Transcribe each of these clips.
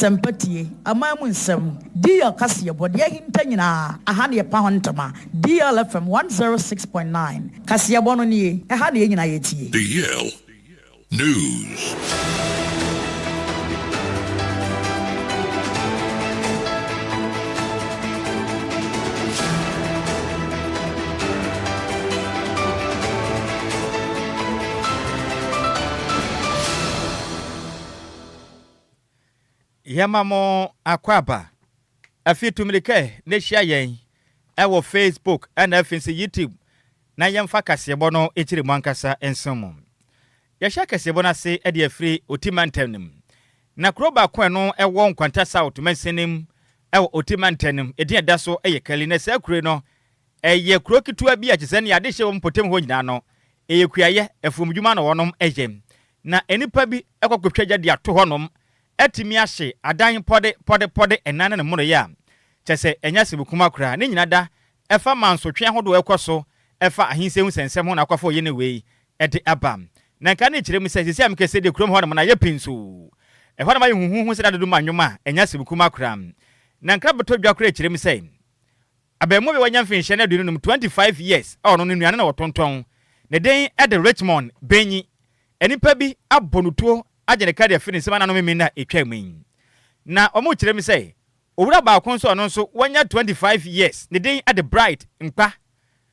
Nsɛmpa tie, aman mu nsɛm, DL kaseɛbɔ, deɛ ahinta nyinaa, aha na yɛpa ho ntama. DL FM 106.9, kaseɛbɔ no nie, ɛha na yɛn nyinaa yɛtie. DL News. Yɛma mo akwaaba. Afei tu mmirika na hyia yɛn wɔ Facebook ɛna afei nso YouTube na yɛmfa kaseɛbɔ no nkyerɛ mu ankasa nso mu. Yɛhyɛ kaseɛbɔ no ase de afiri Oti mantam no mu. Na kuro baako a ɛno ɛwɔ Nkwanta South mansin no mu ɛwɔ Oti mantam no mu, edin a ɛda so yɛ Kali. Na saa kuro no, ɛyɛ kuro ketewa bi a kyerɛ sɛ nea ade hyɛ wɔ mpɔtam hɔ nyinaa no, ɛyɛ kuayɛ, afuomdwuma na wɔnom yɛ. Na nnipa bi kɔ kɔtwa gya de ato hɔnom atumi ahye adan pɔde pɔde pɔde nnan ne ne mmoroeɛ a, kyerɛ sɛ ɛnyɛ asɛm kumaa koraa. Ne nyinaa da ɛfa mansotwe ahodoɔ a ɛkɔ so ɛfa ahensie ho nsɛnsɛm ho na akɔfa ɔyene wei de aba. Na nka ne kyerɛ mu sɛ seesei a meka sei deɛ kurom hɔnom no ayɛ pinsoo. Ɛhɔnom ayɛ huhuuhu sɛ dadodo ma nnwom a ɛnyɛ asɛm kumaa koraa. Na nkra bɛtɔ dwa koraa kyerɛ mu sɛ Abaamua bi a wanya mfenhyia no 25, 25 years, a ɔno no nnuane na ɔtontɔn. Ne din de Richmond Benyi. Nnipa bi abɔ no tuo agye ne kar afiri ne nsam ananom mmina a etwaa mu yi. Na wɔkyerɛ mu sɛ owura baako nso a ɔno nso wanya 25 years, ne din de Bright Nkpa.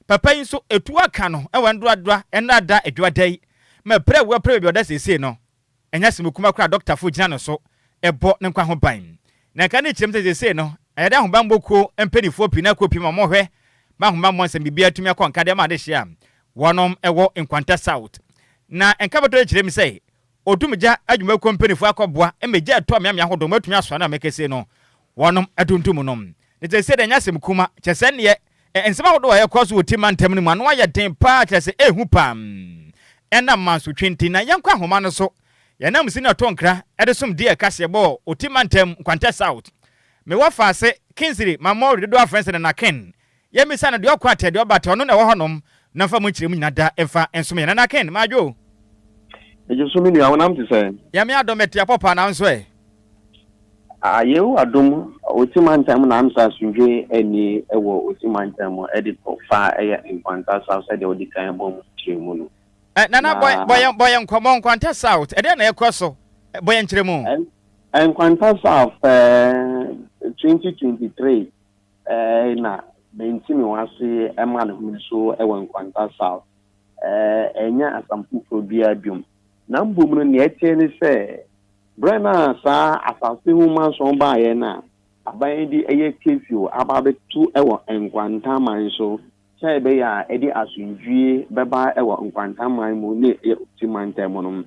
Papa yi nso etuo aka no wɔ Ndoadoa nnora Adwoada yi ma pira a wapira baabi a ɔda seesei no. Ɛnyɛ asɛm kumaa koraa a dɔktafo gyina no so bɔ ne nkwa ho ban. Na nka ne kyerɛm sɛ seesei no, ɛyɛ dɛ ahobammɔ kuo mpanimfoɔ pii no akɔ pii ma wɔhwɛ ma ahobammɔ nsɛm biribiara tumi akɔ nka de ama adehye a wɔnom wɔ Nkwanta South. Na nka bɛtɔ kyerɛ mu sɛ odumgya adwumakuo mpanimfoɔ akɔboa ma gya ɛtɔ mmeammea ahodoɔ ma atumi asɔ ano a mekɛse no wɔnom adundum no. Na seesei deɛ ɛnyɛ asɛm kuma, kyerɛ sɛ neɛ nsɛm ahodoɔ a ɛkɔ so wɔ ti mantam no mu ano ayɛ den paa, kyerɛ sɛ ɛhu paa ɛnam mansotwe nti. Na yɛnkɔ ahoma no so, yɛnam si na ɛtɔ nkra de som di ɛkaseɛ bɔɔ Oti mantam Nkwanta South. Mewɔ Faase, Kinsiri, Mamori dodoɔ afrɛ sɛ Nana Ken. Yɛmmisa no deɛ ɔkɔ atɛ deɛ ɔba atɛ, ɔno na ɛwɔ hɔnom na mfa mu nkyerɛmu nyina da mfa nsom yɛn. Nana Ken, madwo o. Megye so me nua, wonam te sɛn? Nyame adom mete apɔ paa, nanso ɛ? Ah Yehowa dom, Oti mantam na amsa asomdwoe anni wɔ Oti mantam mu de kɔ fa ɛyɛ Nkwanta South sɛdeɛ wodi kan bɔ mu kyerɛ mu no. Eh, Nana, Na bɔ, bɔ yɛn, bɔ yɛn nkɔmmɔ, Nkwanta South, ɛdeɛn na ɛkɔ so? Bɔ yɛn nkyerɛmu. Nkwanta South, eh, 2023 eh, na mente me ho ase ma ne ho so wɔ Nkwanta South. Eh, ɛnyɛ asɛm foforɔ biara biom. Na mmom no, nea ɛteɛ ne sɛ, Berɛ no a saa asase ho manson baeɛ no a aban de ɛyɛ curfew aba abɛto wɔ Nkwanta man so sɛ ɛbɛyɛ a ɛde asomdwie bɛba wɔ Nkwanta man mu ne ɛyɛ Oti mantam mu no,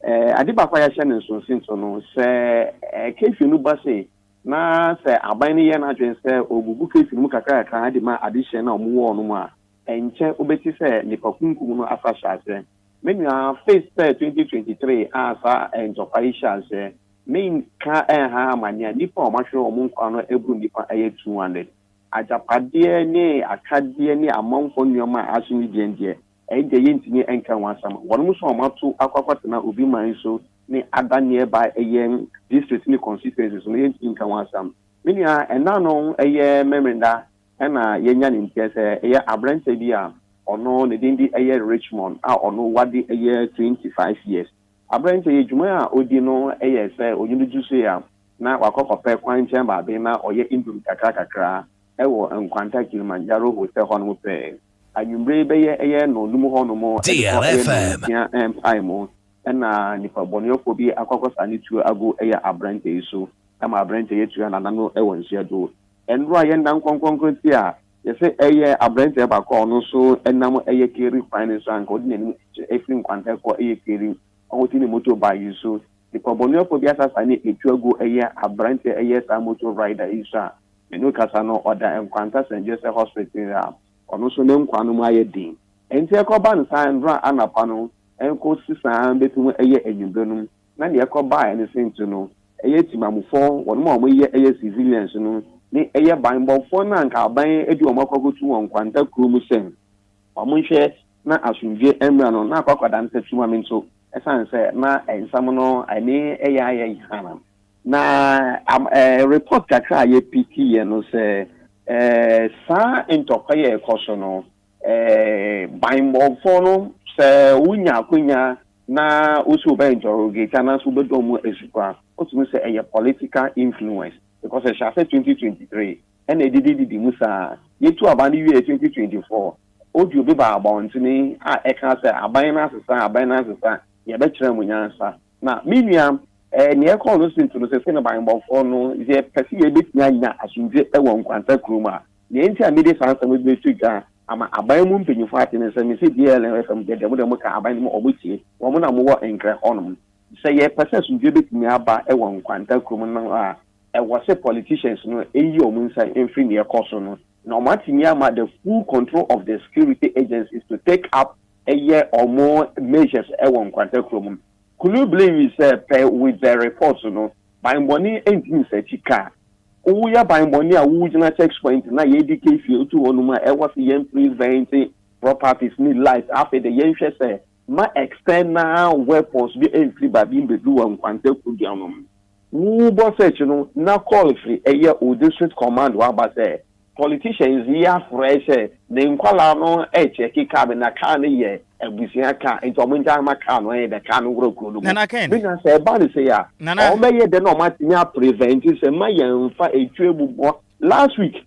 ade baako a yɛahyɛ no nsonso no, sɛ curfew no ba sei na sɛ aban no yɛ n'adwene sɛ ɔbubu curfew no mu kakra kakra de ma adehyeɛ no a wɔwɔ no mu a, ɛnkyɛ wobɛte sɛ nnipa kunkum no asa hyɛ aseɛ. Me nua, face sɛ 2023 a saa ntɔkwa yi hyɛ aseɛ, menka ɛnha amanneɛ a, nnipa a wɔahwere wɔn nkwa no aburu nnipa ɛyɛ 200. Agyapadeɛ ne akadeɛ ne amanfoɔ nneɛma a ahye ne deɛ deɛ, ɛyɛ deɛ yɛntumi nka ho asɛm. Wɔn nso a wɔato akɔ akɔtena obi man so ne other nearby ɛyɛ district ne constituencies no, yɛntumi nka ho asɛm. Me nua, ɛna no ɛyɛ Memeneda ɛna yɛnya ne nteɛ sɛ ɛyɛ aberanteɛ bi a ɔno ne din de ɛyɛ Richmond a ɔno wade ɛyɛ 25 years. Aberanteɛ yi, dwuma a ɔdi no ɛyɛ sɛ onyini du so a na wakɔ kɔpɛ kwan nkyɛn baabi na ɔyɛ indomie kakra kakra ɛwɔ Nkwanta Kilimanjaro Hotel hɔnom pɛɛ. Anwummere bɛyɛ ɛyɛ 5 hɔnom ɛde kɔ ɛyɛ DLFM. 6 mpae mu ɛna nipa bɔnɛfoɔ bi akɔkɔsa ne tuo agu ɛyɛ aberanteɛ yi so ɛma aberanteɛ yi atua n'anano ɛwɔ nsuo do. Ɛnora yɛn nan nkɔnkɔnkɔn ti a yɛsɛ ɛyɛ aberanteɛ baako a ɔno nso ɛnam ɛyɛ Keri kwan no so a nka ɔde n'anim efiri Nkwanta kɔ ɛyɛ Keri, ɔte ne motor bike yi so, nipa bɔnɛfoɔ bi asasa ne etu agu ɛyɛ aberanteɛ ɛyɛ saa motor rider yi so a menu kasa no ɔda Nkwanta St Joseph Hospital a ɔno nso ne nkwa no mu ayɛ den. Nti ɛkɔba no saa ndora anapa no ɛnkɔ sisan bɛtum ɛyɛ anwummerɛ no na nea ɛkɔbaeɛ no sɛ no ɛyɛ timamufoɔ wɔn a wɔyɛ ɛyɛ civilians no ne ɛyɛ banbɔfoɔ no a nka aban de wɔn akɔkɔtu wɔn Nkwanta kurom sɛ wɔn nhwɛ na asomdwe mmra no na akɔ akɔda no sɛ tuma mi nso ɛsan sɛ na nsɛm no ɛne ɛyɛ ayɛ hana. Na report kakra a yɛpiki yɛ no sɛ saa ntɔkwa yɛ ɛkɔ so no, banbɔfoɔ no, sɛ wonya akonya na wosi wobɛ interrogate anaasɛ wobɛdɔ mu asukwa, wotumi sɛ ɛyɛ political influence, because ɛhyɛ ase 2023 ɛna ɛdidididi mu saa. Yɛtu aba no wie 2024, audio bi ba abɔntene a ɛka sɛ aban no asesa, aban no asesa, yɛbɛkyerɛ mu nyansa. Na me nua, nea ɛkɔɔ no sinto no sɛ no banbɔfoɔ no, yɛpɛ sɛ yɛbɛtumi anya asomdwe wɔ Nkwanta kurom a, nea nti a mede saa nsɛm bi bɛto dwa ama aban mu mpanyinfoɔ ate ne sɛ mese DLFM deɛ, dɛm dɛm ka aban no mu, ɔmo tie wɔn na mowɔ Nkrɛ hɔnom sɛ yɛpɛ sɛ asomdwe bɛtumi aba wɔ Nkwanta kurom no a, ɛwɔ sɛ politicians no ɛyi ɔmo nsa mfiri nea ɛkɔ so no, na ɔmo atumi ama the full control of the security agencies to take up ɛyɛ ɔmo measures ɛwɔ Nkwanta kurom. Could you believe sɛ pɛ with the report no, banbɔne ntumi nsɛkyi kaa woyɛ banbɔne a wogyina checkpoint na yɛdi kefie otu hɔ nom a ɛwɔ sɛ yɛn prevent properties ne life. Afei de yɛnhwɛ sɛ ma external weapons bi mfiri baabi mbɛdu wɔ Nkwanta kudua no mu. Wobɔ search no na call firi ɛyɛ o district command waba sɛ politicians yi afrɛ sɛ ne nkwalaa no ɛkyɛki kaa bi na kaa no yɛ abusua kaa, nti ɔmo ngya ama kaa no ɛyɛ dɛ kaa no wura kuro no mu. Nana Ken. Mi na sɛ ɛba ne sɛ a Nana. ɔmo bɛyɛ dɛ na ɔmo atumi aprevent sɛ ma yɛn nfa etu ebubɔ. Last week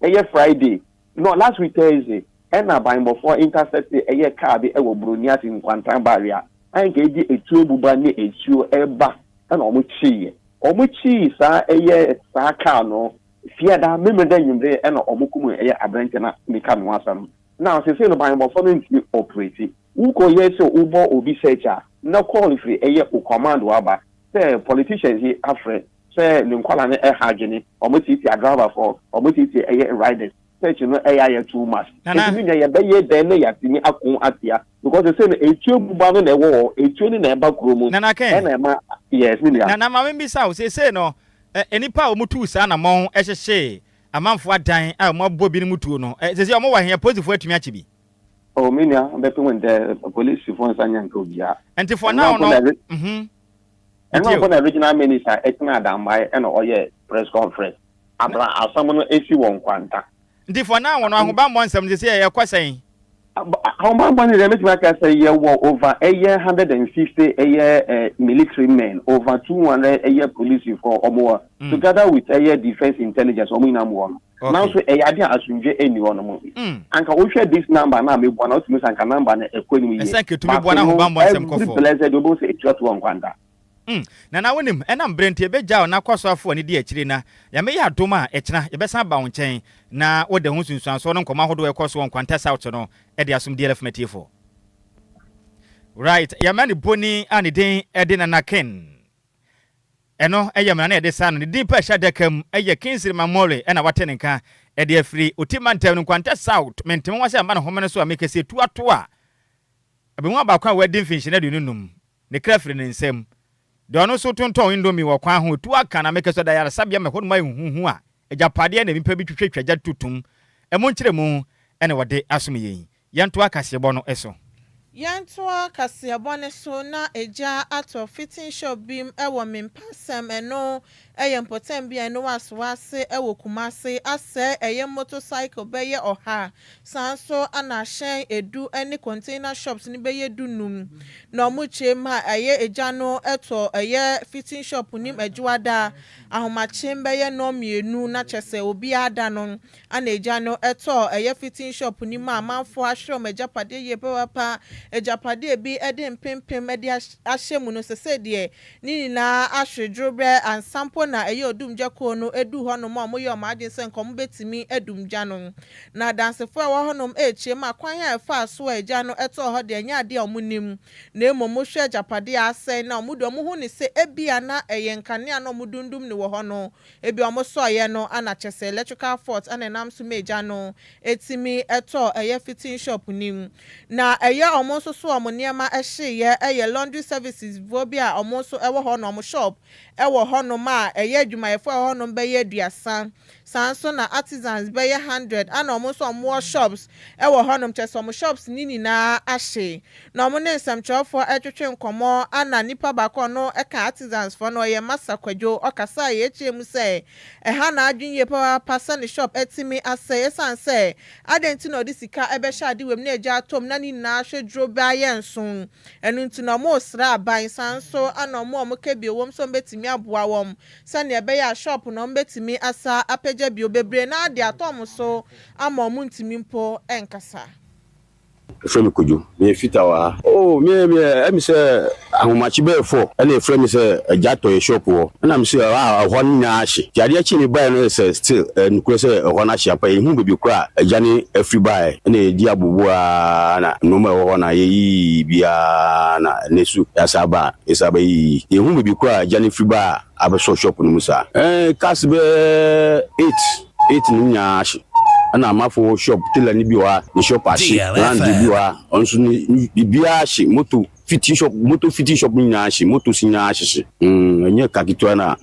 ɛyɛ Friday, no, last week Thursday, ɛna abanbɔfoɔ intercept ɛyɛ kaa bi ɛwɔ Buroni ase Nkwantan barrier a nka edi etuo buba ne etuo ɛba, ɛna ɔmo kyiiɛ, ɔmo kyii saa ɛyɛ saa kaa no. Fiada mmemmeda nwumire ɛna ɔmo kum ɛyɛ aberɛnkyɛ na meka no asɛm na sese no banbɔfoɔ no ntumi operate. Wokɔ yɛ sɛ wobɔ obi search a, na call firi ɛyɛ o command waba sɛ politicians yi afrɛ sɛ ne nkwala no ɛha adwene, ɔmo tietie driverfoɔ, ɔmo tietie ɛyɛ riders. Search no ɛyɛ ayɛ too much. Nana. Nti mi nya yɛbɛyɛ dɛn na yɛatumi ako atia? Because sɛ no etuo buba no na ɛwɔ hɔ, etuo no na ɛba kuro mu. Nana Ken. Ɛna ɛma, yes, mi nua. Nana, maame mbisa wo, seesei no nnipa a wɔn tu saa anamɔn ɛhyehyɛ amanfoɔ adan a wɔn abɔ binom tuo no, seesei wɔn wɔ ahenya? Polisifoɔ atumi akyi bi? O, mi nua, bɛpɛ wɔn dɛ polisifoɔ nsa nya nka obiara. Nti for now no Ɛnna mpo na regional minister ɛtena Adambae ɛna ɔyɛ press conference abra asɛm no esi wɔ Nkwanta. Nti for now no, ahobammɔ nsɛm no seesei ɛkɔ sɛn? Ahobammɔ no deɛ, mɛtumi aka sɛ yɛwɔ over ɛyɛ 150 ɛyɛ military men, over 200 ɛyɛ polisifoɔ ɔmo wɔ together with ɛyɛ defence intelligence, ɔmo nyinaa mu wɔ no. Nanso ɛyɛ ade a asomdwe ɛnni hɔ nom. Anka wohwɛ this number na meboa na wotumi sɛ anka number no ɛkɔ anim yie. Ɛsɛ nketumi boa na ahobammɔ nsɛm kɔ every fam. Blessed wobɛhu sɛ ɛtua to wɔ Nkwanta. Nana, wonim ɛnam berɛ nti ɛbɛgya wo na kɔ so afo ani di akyire, na Nyame yɛ adom a, ɛkyena yɛbɛsan aba wo nkyɛn na wode ho nsunsuansoɔ no nkɔmmɔ ahodoɔ ɛkɔ so wɔ Nkwanta South no ɛde asom DLF matiefoɔ. Right, yɛma ne boni a ne din ɛde Nana Ken. Ɛno ɛyɛ mmara na yɛde sa no. Ne din pa ɛhyɛ adaka mu ɛyɛ Kingsiri Mamole, ɛna wate ne nka ɛde afiri Oti mantam no, Nkwanta South. Menteme wa sɛ ɛma ne home no so a mekɛsɛ tu ato a abɛmu baako a wadi mfinhyia 25 ne kra firi ne nsam deɛ, ɔno nso tontɔn Indomie wɔ kwan ho, tu aka na mekɛ sɛ da yaresabea ma ɛhɔ nom ayɛ huhu a agyapadeɛ na nipa bi twitwatwa gya tutum ɛmo nkyerɛ mu ɛna wɔde asom yɛn. Yɛnto akaseɛbɔ no so. Yɛntoa kaseɛbɔ ne so na egya atɔ fitting shop bi mu wɔ Mempasɛm, ɛno ɛyɛ mpɔtam bi a ɛno wɔ Asoase ɛwɔ Kumase, asɛe ɛyɛ motorcycle bɛyɛ 100, saa nso ana ahyɛn 10 ɛne container shops no bɛyɛ 15. Na ɔmo kyerɛ mu a, ɛyɛ egya no ɛtɔ ɛyɛ fitting shop nim Adwoada ahomakye bɛyɛ 2:00, na kyerɛ sɛ obiara da no ana egya no ɛtɔ ɛyɛ fitting shop nim a amanfoɔ ahwere ɔmo agyapadeɛ yie papaapa. Agyapadeɛ bi ɛde mpempem ɛde ahyɛ mu no, sɛsɛ deɛ ne nyinaa ahwere dworobɛ ansa mpo na ɛyɛ odumgya kuo no edu hɔnom a wɔyɛ ɔmo adwene sɛ nkɔmɔ bɛtumi adum gya no. Na adansefoɔ a ɛwɔ hɔnom ɛrekyerɛ mu a, kwan a ɛfa so a agya no ɛtɔɔ hɔ deɛ, ɛnyɛ adeɛ a wɔn nim, na mmom wohwɛ agyapadeɛ a asɛe na wɔn de wɔn ho ne sɛ ebia na ɛyɛ nkanea na wɔn dundum ne wɔ hɔ no, ebi wɔn sɔɔyɛ no ana kyɛ sɛ electrical fault ana ɛnam so ma agya no etimi ɛtɔ ɛyɛ fitting shop nim. Na ɛyɛ wɔn wɔn nso so wɔn nneɛma hyeeɛ yɛ laundry services foɔ bi a wɔn nso wɔ hɔ na wɔn shop wɔ hɔnom a ɛyɛ adwumayɛfoɔ a ɛwɔ hɔnom bɛyɛ 30. Saa nso na artisans bɛyɛ 100 ɛna wɔn nso wɔwɔ shops wɔ hɔnom kyerɛ sɛ wɔn shops no nyinaa ahye. Na wɔn ne nsɛmtwerɛfoɔ retwetwe nkɔmmɔ ɛna nipa baako a ɔno ka artisans foɔ no ɔyɛ Masa Kwadwo ɔkasaeɛ kyerɛɛ mu sɛ ɛha n'adwene yie papaapa sɛ ne shop atumi asɛe ɛsiane sɛ adɛn nti na ɔde sika bɛhyɛ ade wɔ mu na agya atɔ mu na ne nyinaa ahwɛ duro bɛayɛ nson. Ɛno nti na wɔresrɛ aban saa nso na wɔn a wɔka bi wɔ mu sɛ wɔbɛtumi aboa wɔn sɛnea ɛbɛyɛ a shop no wɔbɛtumi asa apagya bio. Bebree no ara de atɔ wɔn so ama wɔntumi mpo nkasa. Yɛfrɛ me Kojo. Meyɛ fitter wɔ ha. Oh me me ɛmi sɛ ahomakye bɛyɛ 4 ɛna yɛfrɛ me sɛ agya tɔ yɛ shop hɔ ɛna me sɛ ah ɛhɔ no nyinaa ahye nti adeɛ kyee me baeɛ no sɛ still ɛyɛ nokorɛ sɛ ɛhɔ no ahye ampa yɛnhuu baabi korɔ a agya no afiri baeɛ ɛna yɛdi abobo ara na nnoɔma a ɛwɔ hɔ na yɛyiyi biara na ɛnɛ so yɛasan aba a yɛsan bɛyiyi yɛnhuu baabi korɔ a agya no firi baa abɛsɔ shop no mu saa. Ɛɛ cars bɛyɛ eight eight no nyinaa ahye ɛna amafo shop tailor no bi wɔ ha ne shop ahye laundry bi wɔ ha ɔno nso ne biribiara ahye moto fitting shop moto fitting shop no nyinaa ahye motos nyinaa ahyehye mm ɛnyɛ ka ketewa na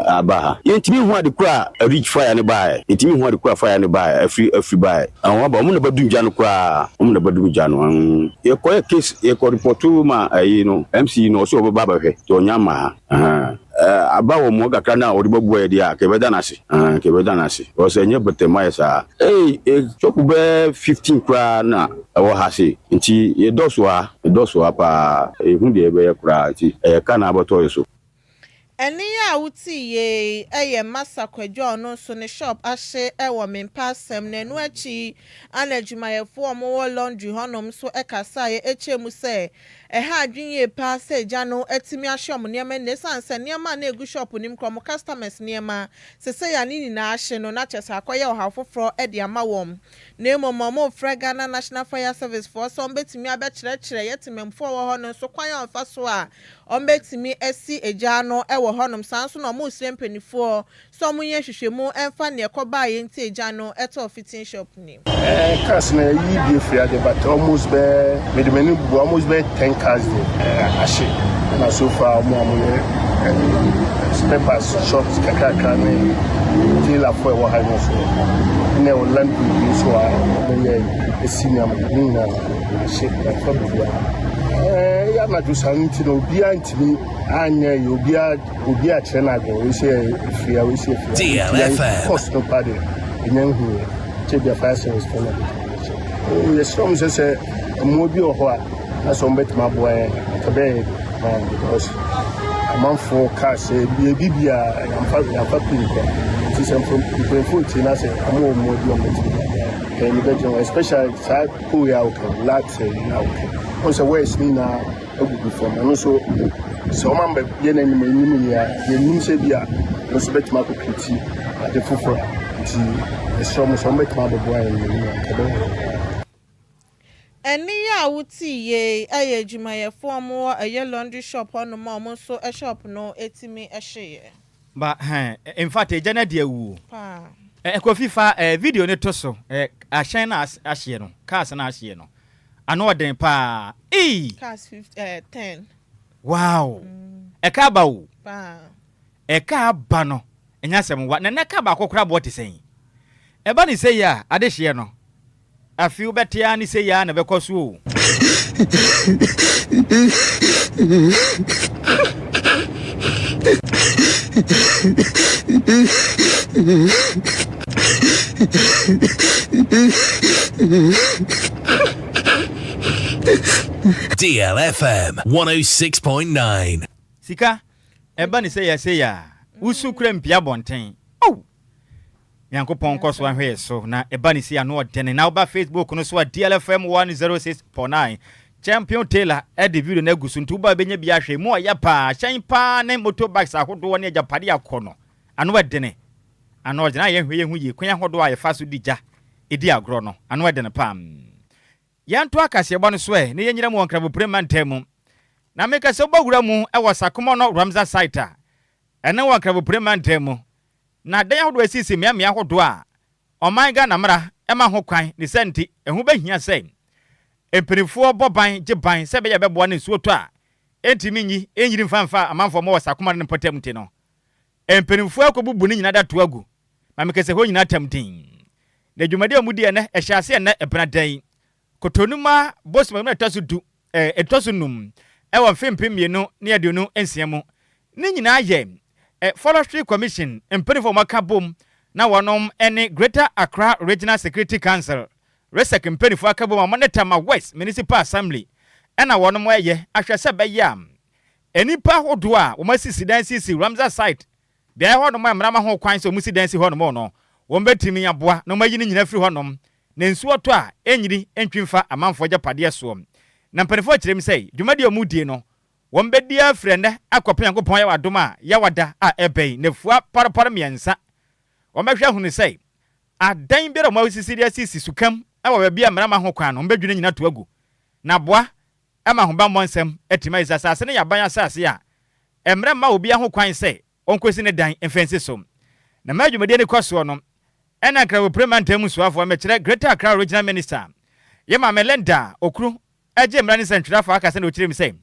aba ha yɛntumi nhu ade koro a reach fire no baeɛ yɛntumi nhu ade koro a fire no baeɛ afiri afiri baeɛ wɔn aba wɔn na bɛdum gya no koraa wɔn na bɛdum gya no mm yɛkɔyɛ case yɛkɔ report ma ɛyi no MC no ɔsɛ ɔbɛba abɛhwɛ nti ɔnya mma ha. Ahaa aba wɔ mmoa kakra no a wɔde bɛboa yɛ deɛ a, nka yɛbɛda no ase. Ahaa nka yɛbɛda no ase. Because ɛnyɛ bɛtɛm ayɛ saa. Ei e shop bɛyɛ 15 koraa na ɛwɔ ha sei. Nti yɛdɔɔso wɔ ha. Yɛdɔɔso wɔ ha paa. Yɛnhu deɛ yɛbɛyɛ koraa. Nti ɛyɛ ka na abɛtɔ yɛ so. Ɛnne yi a wotee yei yɛ Massa Kwadwo a ɔno nso ne shop ahye wɔ Mempasɛm na ɛno akyi na adwumayɛfoɔ a wɔwɔ laundry hɔnom nso kasaeɛ kyerɛɛ mu sɛ Ɛha adwene yie paa sɛ agya no atumi ahye wɔn nneɛma nyinaa ɛsiane sɛ nneɛma a na ɛgu shop no mu koraa, wɔn customers nneɛma, sesei a ne nyinaa ahye no, na kyerɛ sɛ akɔyɛ ɔhaw foforɔ de ama wɔn. Na mmom wɔrefrɛ Ghana National Fire Service foɔ sɛ wɔbɛtumi abɛkyerɛkyerɛ yɛ temammufoɔ a wɔwɔ hɔ no nso kwan a wɔfa so a wɔbɛtumi asi egya ano wɔ hɔnom. Saa nso na wɔresrɛ mpanimfoɔ Sɛ ɔmo nyɛ nhwehwɛmu ɛnfa neɛ ɛkɔ baeɛ nti egya no ɛtɔɔ fitting shop nim. Eh cars no yɛyiyi bi afiri ade but almost bɛyɛ mede m'ani bu almost bɛyɛ 10 cars de eh, ahye ɛna so far ɔmo a wɔyɛ eh, spare parts shops kakrakra ne tailorfoɔ ɛwɔ ha no nso ɛna ɛwɔ laundry bi nso a wɔyɛ esi nneɛma ne nyinaa ahye ɛfa biribiara ɛɛ yɛ anadwo saa no nti na obiara ntumi anyɛ yɛ obiara Obi akyerɛ no adwene, wei sɛ efiri a, wei sɛ efiri a. DLFM. Cost no pa de, ɛnya nhu yɛ. Kyɛ bia fire service fo na bɛtumi akyɛ. Oh, yɛsrɛ wɔn sɛ sɛ mmoa bi wɔ hɔ a, na sɛ wɔn bɛtumi aboa yɛn, anka bɛyɛ de ma yɛn because amanfoɔ kaa sɛ ebi bi a yɛamfa yɛamfa pii kɔ. Nti sɛ mpanyinfoɔ tie na sɛ wɔn wɔ mmoa bi a wɔn bɛtumi aboa yɛn, yɛn ani bɛgye ho especially saa pole yi a wɔka, lat yi a wɔka. Wɔn sɛ wires ne nyinaa agugu fam. Ɛno nso, sɛ wɔn amba yɛ n'anim anim yi a, yɛnnim sɛ bi a ɛno nso bɛtumi akɔkreti ade foforɔ a. Nti yɛsrɛ wɔn sɛ wɔbɛtumi abɛboa yɛn anim a, nka ɛbɛyɛ yɛn. Ɛnne yi a wotee yei yɛ adwumayɛfoɔ a wɔwɔ ɛyɛ laundry shop hɔnom a wɔn nso shop no tumi hyeeɛ. Ba hɛn, in fact egya no adi awu o. Paa. Eh, Kofi fa eh, video no to so eh, ahyɛn no a ahyeɛ no, cars no a ahyeɛ no. Ano ɔden paa. Eii! Cars eh, 10. Wow! Ɛka aba o. Paa. Ɛka aba no, ɛnyɛ asɛm wa. Na nɛ ka baako koraa boɔ te sɛn? Ɛba ne sei a, adehyeɛ no, Afi wobɛte ara ne sei ara na ɛbɛkɔ so o. DLFM 106.9. Sika, ɛba ne sei a sei a, wosu kura mpia abɔnten. Oh! Nyankopɔn nkɔ so ahwɛ yɛ so na ɛba ne si ano ɔdene na woba Facebook no so a DLFM 106.9 Champion Taylor ɛde video no agu so nti woba bɛnya bi ahwɛ mu ɔyɛ paa hyɛn paa ne motorbikes ahodoɔ ne agyapade akɔ no ano ɛdene ano ɔdene a yɛnhwɛ yɛn ho yie kwan ahodoɔ a yɛfa so di gya ɛdi agorɔ no ano ɛdene paa. Yɛntoa kaseɛbɔ no so ɛ na yɛnyina mu wɔ Nkrabopire mantam mu na meka sɛ wobɛwura mu wɔ Sakomɔnɔ Ramsar site a ɛne wɔ Nkrabopire mantam mu Na adan ahodoɔ a ɛsisi mmeammea ahodoɔ a ɔman Ghana mmara ma ho kwan ne saa nti ɛho bɛhia sɛ Mpanimfoɔ bɔ ban gye ban sɛ ɛbɛyɛ a ɛbɛboa na nsuo tɔ a ɛntumi nyi ɛnyiri mfa mfa amanfoɔ ma wɔ Sakoma ne ne mpɔtam nti no, mpanimfoɔ akɔbubu ne nyinaa de ato agu ma mekɛsɛ hɔ nyinaa tam dinn. Na dwumadi a wɔdi ɛnnɛ, ɛhyɛ aseɛ nnɛ Ɛbenada yi, Kotonuma bosome no ɛtɔ so du, eh, ɛtɔ so num ɛwɔ mfe 2026 mu. Ne nyinaa yɛ eh, Forestry Commission mpanimfoɔ a wɔaka bom na wɔnom ne Greater Accra Regional Security Council, RESEC mpanimfoɔ aka bom a wɔne Tema West Municipal Assembly ɛna wɔnom ɛyɛ ahwɛ sɛ ɛbɛyɛ a nnipa ahodoɔ a wɔasisi dan sisi Ramsar site Beaeɛ hɔnom a mmara ma ho kwan sɛ wɔsi dan si hɔnom no, wɔbɛtumi aboa na wɔayi ne nyinaa afiri hɔnom, na nsuo tɔ a, ɛnyiri ntwi mfa amanfoɔ agyapadeɛ soɔ. Na mpanimfoɔ kyerɛ mu sɛ, dwumadie a wɔredie no, wɔbɛdi ara firi ɛnnɛ akɔpem Nyankopɔn ayɛ adom a Yawada a ɛreba yi, nnafua parepare mmiɛnsa. Wɔbɛhwɛ ahunu sɛ, adan biara a wɔasisi de asisi sukam wɔ baabi a mmara ma ho kwan no, wɔbɛdwiri ne nyinaa ato agu, na aboa ma ahobammɔ nsɛm atumi ayɛ sɛ asase no yɛ aban asase a mmara mma obiara ho kwan sɛ ɔnkɔsi ne dan mfa nsi so. Na mmerɛ dwumadie no kɔ soɔ no, ɛna Nkramoprem mantam mu soafoɔ, mekyerɛ Greater Accra Regional Minister, yɛ Maame Linda Okru gyee mmara ne nsɛntwerɛfoɔ aka sɛdeɛ ɔkyerɛ mu sɛ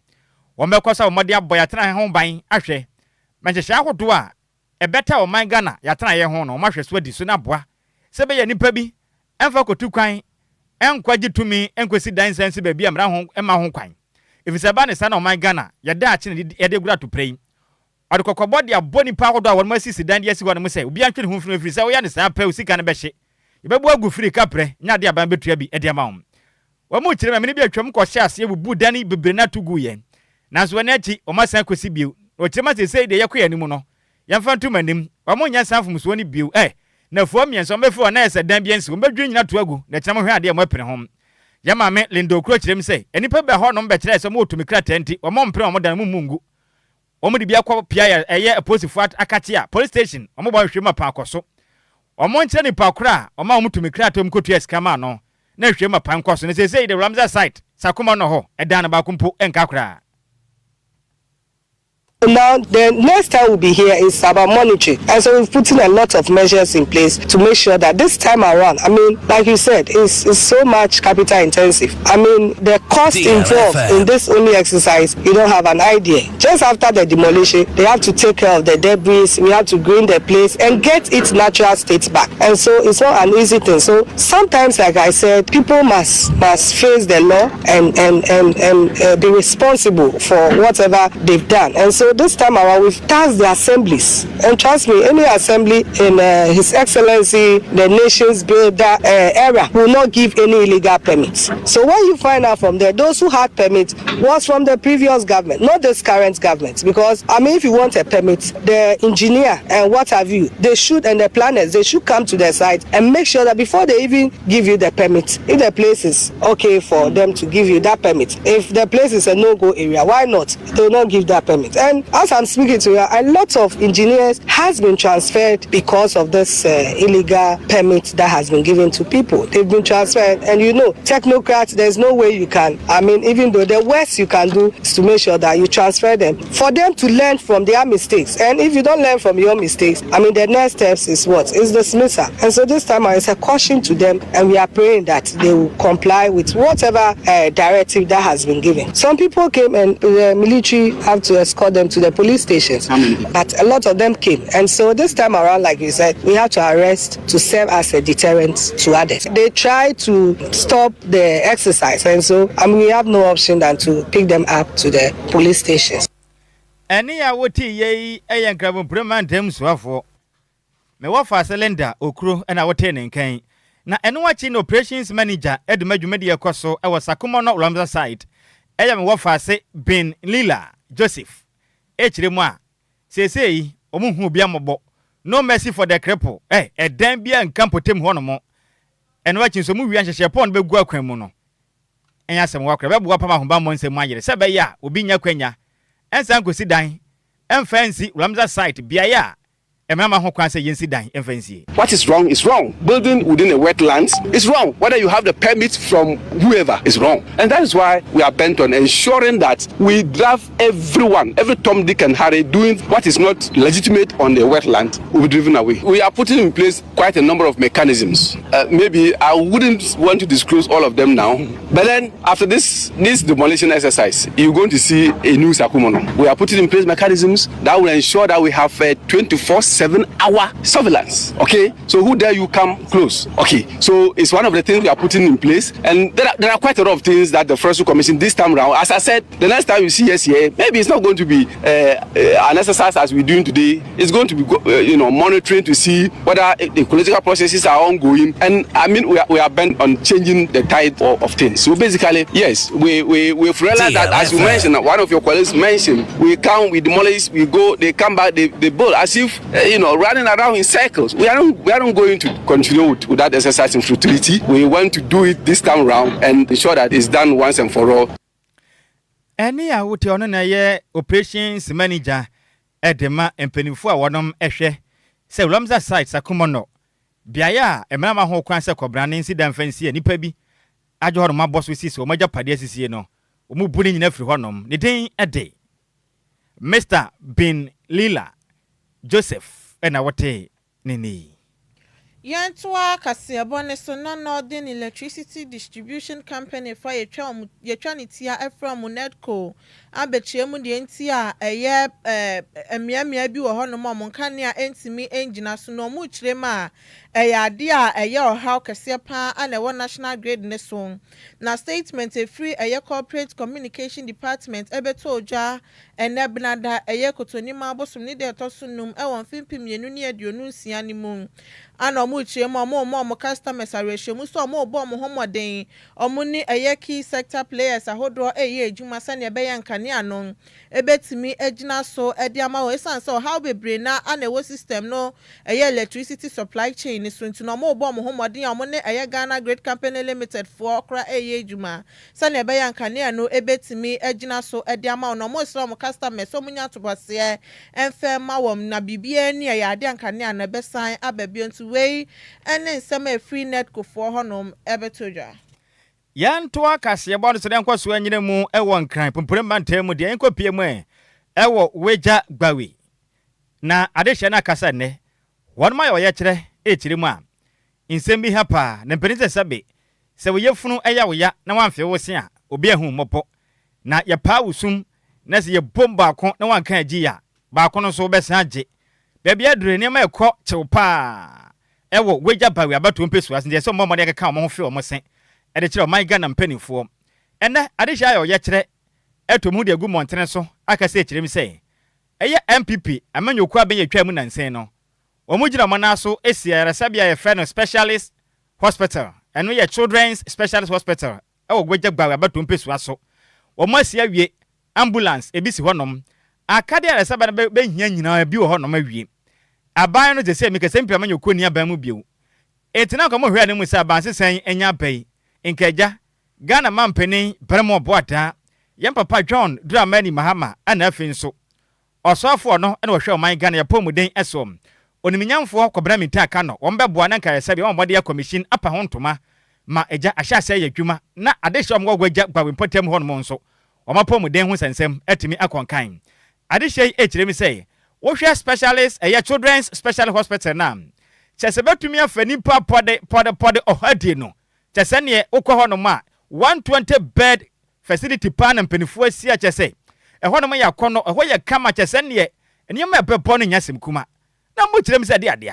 wɔbɛkɔ so abɔ mmɔden abɔ yɛn atenaeɛ ho ban ahwɛ ma nhyehyɛe ahodoɔ a ɛbɛta ɔman Ghana yɛatenaeɛ ho no wɔahwɛ so adi so na aboa sɛ ɛbɛyɛ nnipa bi mfa kɔtu kwan nkɔ gye tumi nkɔsi dan nsan nsi baabi a mmara ho mma ho kwan efisɛ ɛba ne saa na ɔman Ghana yɛ daakye na yɛde goro atoprɛ yi. Ɔde kɔkɔbɔ de abɔ nnipa ahodoɔ a wɔnom asisi dan de asi hɔ no mu sɛ obiara ntwe ne ho mfiri ho efiri sɛ woyɛ no saa pɛ wo sika no bɛhye yɛbɛbu agu firi kaprɛ nyɛ adeɛ aban bɛtua bi de ama wo. Wɔn mu kyerɛ amene bi atwam kɔhyɛɛ aseɛ bubuu dan yi bebree no ato guiɛ. Nanso ɛno akyi, wɔasan akɔsi bio. Na wɔkyerɛ mu a seesei deɛ yɛkɔ yɛn anim no, yɛmfa nto mo anim. Wɔnyɛ saa mfomsoɔ no bio. Ɛ! Nnafua mmiɛnsa, wɔbɛfiri hɔ na ayɛ sɛ dan bi ansi. Wɔbɛdwiri nnyina ato agu, na ɛkyena mohwɛ adeɛ a moapene ho. Yɛn maame, Linda Okuro kyerɛ mu sɛ, Nnipa bi baa hɔnom bɛkyerɛɛ sɛ wɔwɔ tumi krataa nti, wɔmpene wɔn dan no mu mmu ngu. Wɔde bi akɔ pia a ɛyɛ apolisifoɔ akakyea, police station, wɔbɔ nhwehwɛmu apa akɔ so. Wɔnkyerɛ nipa korɔ a ɔma wɔn tumi krataa mu kɔtua sika maa no na nhwehwɛmu apa nkɔ so. Na seesei de Ramsar site, Sakoma nnɔ hɔ, ɛdan no baako mpo nka koraa. Now, the next time we'll be here is about monitoring. And so we've put in a lot of measures in place to make sure that this time around, I mean, like you said, it's, it's so much capital intensive. I mean, the cost involved in this only exercise, you don't have an idea. Just after the demolition, they have to take care of the debris, we have to green the place and get its natural state back. And so it's not an easy thing. So sometimes, like I said, people must must face the law and and and, and uh, be responsible for whatever they've done. And so this time around, we've tasked the assemblies. And trust me, any assembly in uh, His Excellency, the nation's builder uh, era, will not give any illegal permits. So what you find out from there, those who had permits was from the previous government, not this current government. Because, I mean, if you want a permit, the engineer and what have you, they should, and the planners, they should come to the site and make sure that before they even give you the permit, if the place is okay for them to give you that permit, if the place is a no-go area, why not? They will not give that permit. And as I'm speaking to you, a lot of engineers has been transferred because of this uh, illegal permit that has been given to people. They've been transferred, and you know, technocrats, there's no way you can. I mean, even though the worst you can do is to make sure that you transfer them for them to learn from their mistakes. And if you don't learn from your mistakes, I mean, the next steps is what? Is dismissal. And so this time it's a caution to them, and we are praying that they will comply with whatever uh, directive that has been given. Some people came and the military have to escort them to the police stations. But a lot of them came. And so this time around, like you said, we have to arrest to serve as a deterrent to others. They try to stop the exercise. And so I mean, we have no option than to pick them up to the police stations. Ɛnne a wotee yei yɛ Nkramompire mantam soafoɔ. Me wɔfaase Linda Okuro na wotee ne nka yi. Na ɛno akyi na Operations Manager de ma dwumadie a ɛkɔ so wɔ Sakumono Ramsar Site yɛ me wɔfaase Ben Lila Joseph rekyerɛ mu a, seesei wɔn nhu obiara mmɔbɔ. No mercy for the cripple. Eh, ɛdan biara nka mpɔtam hɔnom. Ɛno akyi nso wɔwia nhyehyɛe pɔn no bɛgu akwan mu no. Ɛnyɛ asɛm wa koraa, ɛbɛboa pam ahobammɔ nsɛm mu ayere sɛ ɛbɛyɛ a obi nnya akwanya nsan nkosi dan mfa nsi Ramsar Site, beae a. Mmara mma ho kwan sɛ yensi dan mfa nsie. What is wrong is wrong, building within a wetlands is wrong whether you have the permit from whoever is wrong and that is why we are bent on ensuring that we drive everyone, every Tom, Dick and Harry doing what is not legitimate on the wetland will be driven away. We are putting in place quite a number of mechanisms. Uh, maybe I wouldn't want to disclose all of them now, but then after this, this demolition exercise, you're going to see a new Sakumono. We are putting in place mechanisms that will ensure that we have a 24 7 hour surveillance. Okay, so who dare you come close? Okay, so it's one of the things we are putting in place, and there are, there are quite a lot of things that the Forestry Commission this time round, as I said, the next time you see us here, maybe it's not going to be uh, uh, an exercise as we're doing today. It's going to be, uh, you know, monitoring to see whether the ecological processes are ongoing. And I mean, we are, we are bent on changing the tide of, of things. So basically, yes, we, we, we've realized that, as you mentioned, one of your colleagues mentioned, we come, we demolish, we go, they come back, they, they build as if, uh, you know, running around in circles. We aren't, we aren't going to continue with, with that exercise in futility. We want to do it this time round and ensure that it's done once and for all. Ɛne a wote ɔno na ɛyɛ operations manager de ma mpanimfoɔ a wɔnom hwɛ sɛ Ramsar site Sakumono, beaeɛ a mmara ma ho kwan sɛ kɔbrane nsi dan fa nsi a nnipa bi agye hɔnom abɔ so sisi wɔn agyapadeɛ asisie no, wɔn bu ne nyinaa firi hɔnom. Ne din de Mr. Bin Lila Joseph na wote ne nne yi. Yɛntoa kaseɛbɔ no so na Northern Electricity Distribution Company foɔ a yɛtwa wɔn yɛtwa ne tia frɛ wɔn NEDCO abɛkyerɛ mu deɛ nti a ɛyɛ ɛɛ mmeammea bi wɔ hɔnom a wɔn nkanea ntumi ngyina so na wɔrekyerɛ mu a ɛyɛ adeɛ a ɛyɛ ɔhaw kɛseɛ pa ara na ɛwɔ National Grid no so. Na statement ɛfiri ɛyɛ Corporate Communication Department ɛbɛtɔɔ dwa ɛnnɛ Benada ɛyɛ Kotonimaa bosom ne da ɛtɔ so num ɛwɔ mfe 2026 no mu ana ɔmo rekyerɛ mu a ɔmo rema ɔmo customers awerɛhyɛmu sɛ ɔmo rebɔ ɔmo ho mmɔden ɔmo ne ɛyɛ key sector players ahodoɔ ɛreyɛ adwuma sɛnea ɛbɛyɛ nkanea no ɛbɛtumi agyina so ɛde ama wɔn esiane sɛ ɔhaw bebree na ana ɛwɔ system no ɛyɛ electricity supply chain no so nti na ɔmo rebɔ ɔmo ho mmɔden a ɔmo ne ɛyɛ Ghana Grid Company Limited foɔ koraa ɛreyɛ adwuma sɛnea ɛbɛyɛ nkanea no ɛbɛtumi agyina so ɛde ama wɔn na ɔmo resrɛ ɔmo customers sɛ ɔmo nya atoboaseɛ ɛmfa mma wɔn na biribiara ni ɛyɛ adeɛ a nkanea no ɛbɛsan aba bio nti wei ɛne nsɛm a ɛfiri NEDCO foɔ hɔnom ɛbɛtɔ dwa. Yɛntoa kaseɛbɔ no so na yɛnkɔ so anyina mu wɔ Nkran Pumpuni mantam mu deɛ yɛnkɔpie mu ɛ wɔ Wagya Gbawe na adehyeɛ no akasa nnɛ wɔnom ayɛ ɔyɛkyerɛ rekyerɛ mu a nsɛm bi ha paa na mpanin sɛ sɛbe sɛ wo yafunu yɛ wo ya na woamfee wo se a obi ahu wo mmɔbɔ na yɛpaa wo sum na sɛ yɛbom baako na woanka agyi a baako no nso wobɛsan agye Baabi aduru yi, nneɛma rekɔ kyew paa wɔ Wagya Bawi abatoɔ mpesua so nti ɛsɛ sɛ wɔbɔ mmɔden keka wɔn ho fe wɔn se de kyerɛ ɔman Ghana mpanimfoɔ. Ɛnnɛ, adehyeɛ ayɛ ɔyɛkyerɛ atu wɔn ho de agu mmɔntene so akasa akyerɛ mu sɛ ɛyɛ NPP amanyɔkuo abɛn a ɛtwaa mu nansa yi no, wɔgyina wɔn nan so si ayaresabea a yɛfrɛ no Specialist Hospital, ɛno yɛ Children's Specialist Hospital wɔ Wagya Bawi abatoɔ mpesua so. Wɔasi awie Ambulance ebi si hɔnom. Akadeɛ a ayaresabea no bɛhia nyinaa ebi wɔ hɔnom awie. Aban no sesei mekasa mpi amanyɔkuo nni aban mu bio. Enti na nka wɔhwɛ anim sɛ aban sesa yi anya aba yi, nka agya, Ghana manpanin Barima Ɔboadaa, yɛn papa John Dramani Mahama ɛna afei nso Ɔsoafoɔ no na ɔhwɛ ɔman Ghana yɛpɔmuden soɔ. Onimnyamfoɔ Kwabena Mintah Kano, wɔn bɛboa na nka ayaresabea wɔn wɔde akɔmihyin apa ho ntoma ma agya ahyɛ aseɛ ayɛ adwuma na adehyeɛ a wɔwɔ Agya Gbawe mpɔtam hɔnom nso Wɔn apɔwmuden ho nsɛnsɛm atumi akɔ nkan. Adesua yi kyerɛ mu sɛ, wohwɛ Specialist, ɛyɛ Children's Specialist Hospital no a, kyerɛ sɛ bɛtumi afa nnipa pɔde pɔde pɔde ɔha die no. Kyerɛ sɛ neɛ wokɔ hɔnom a, 120 bed facility paa na mpanimfoɔ asi a kyerɛ sɛ ɛhɔnom yɛ akɔnnɔ, ɛhɔ yɛ kama kyerɛ sɛ neɛ nneɛma a ɛbɛbɔ no nyɛ asɛm kuma. Na mokyerɛ mu sɛ ɛde adeɛ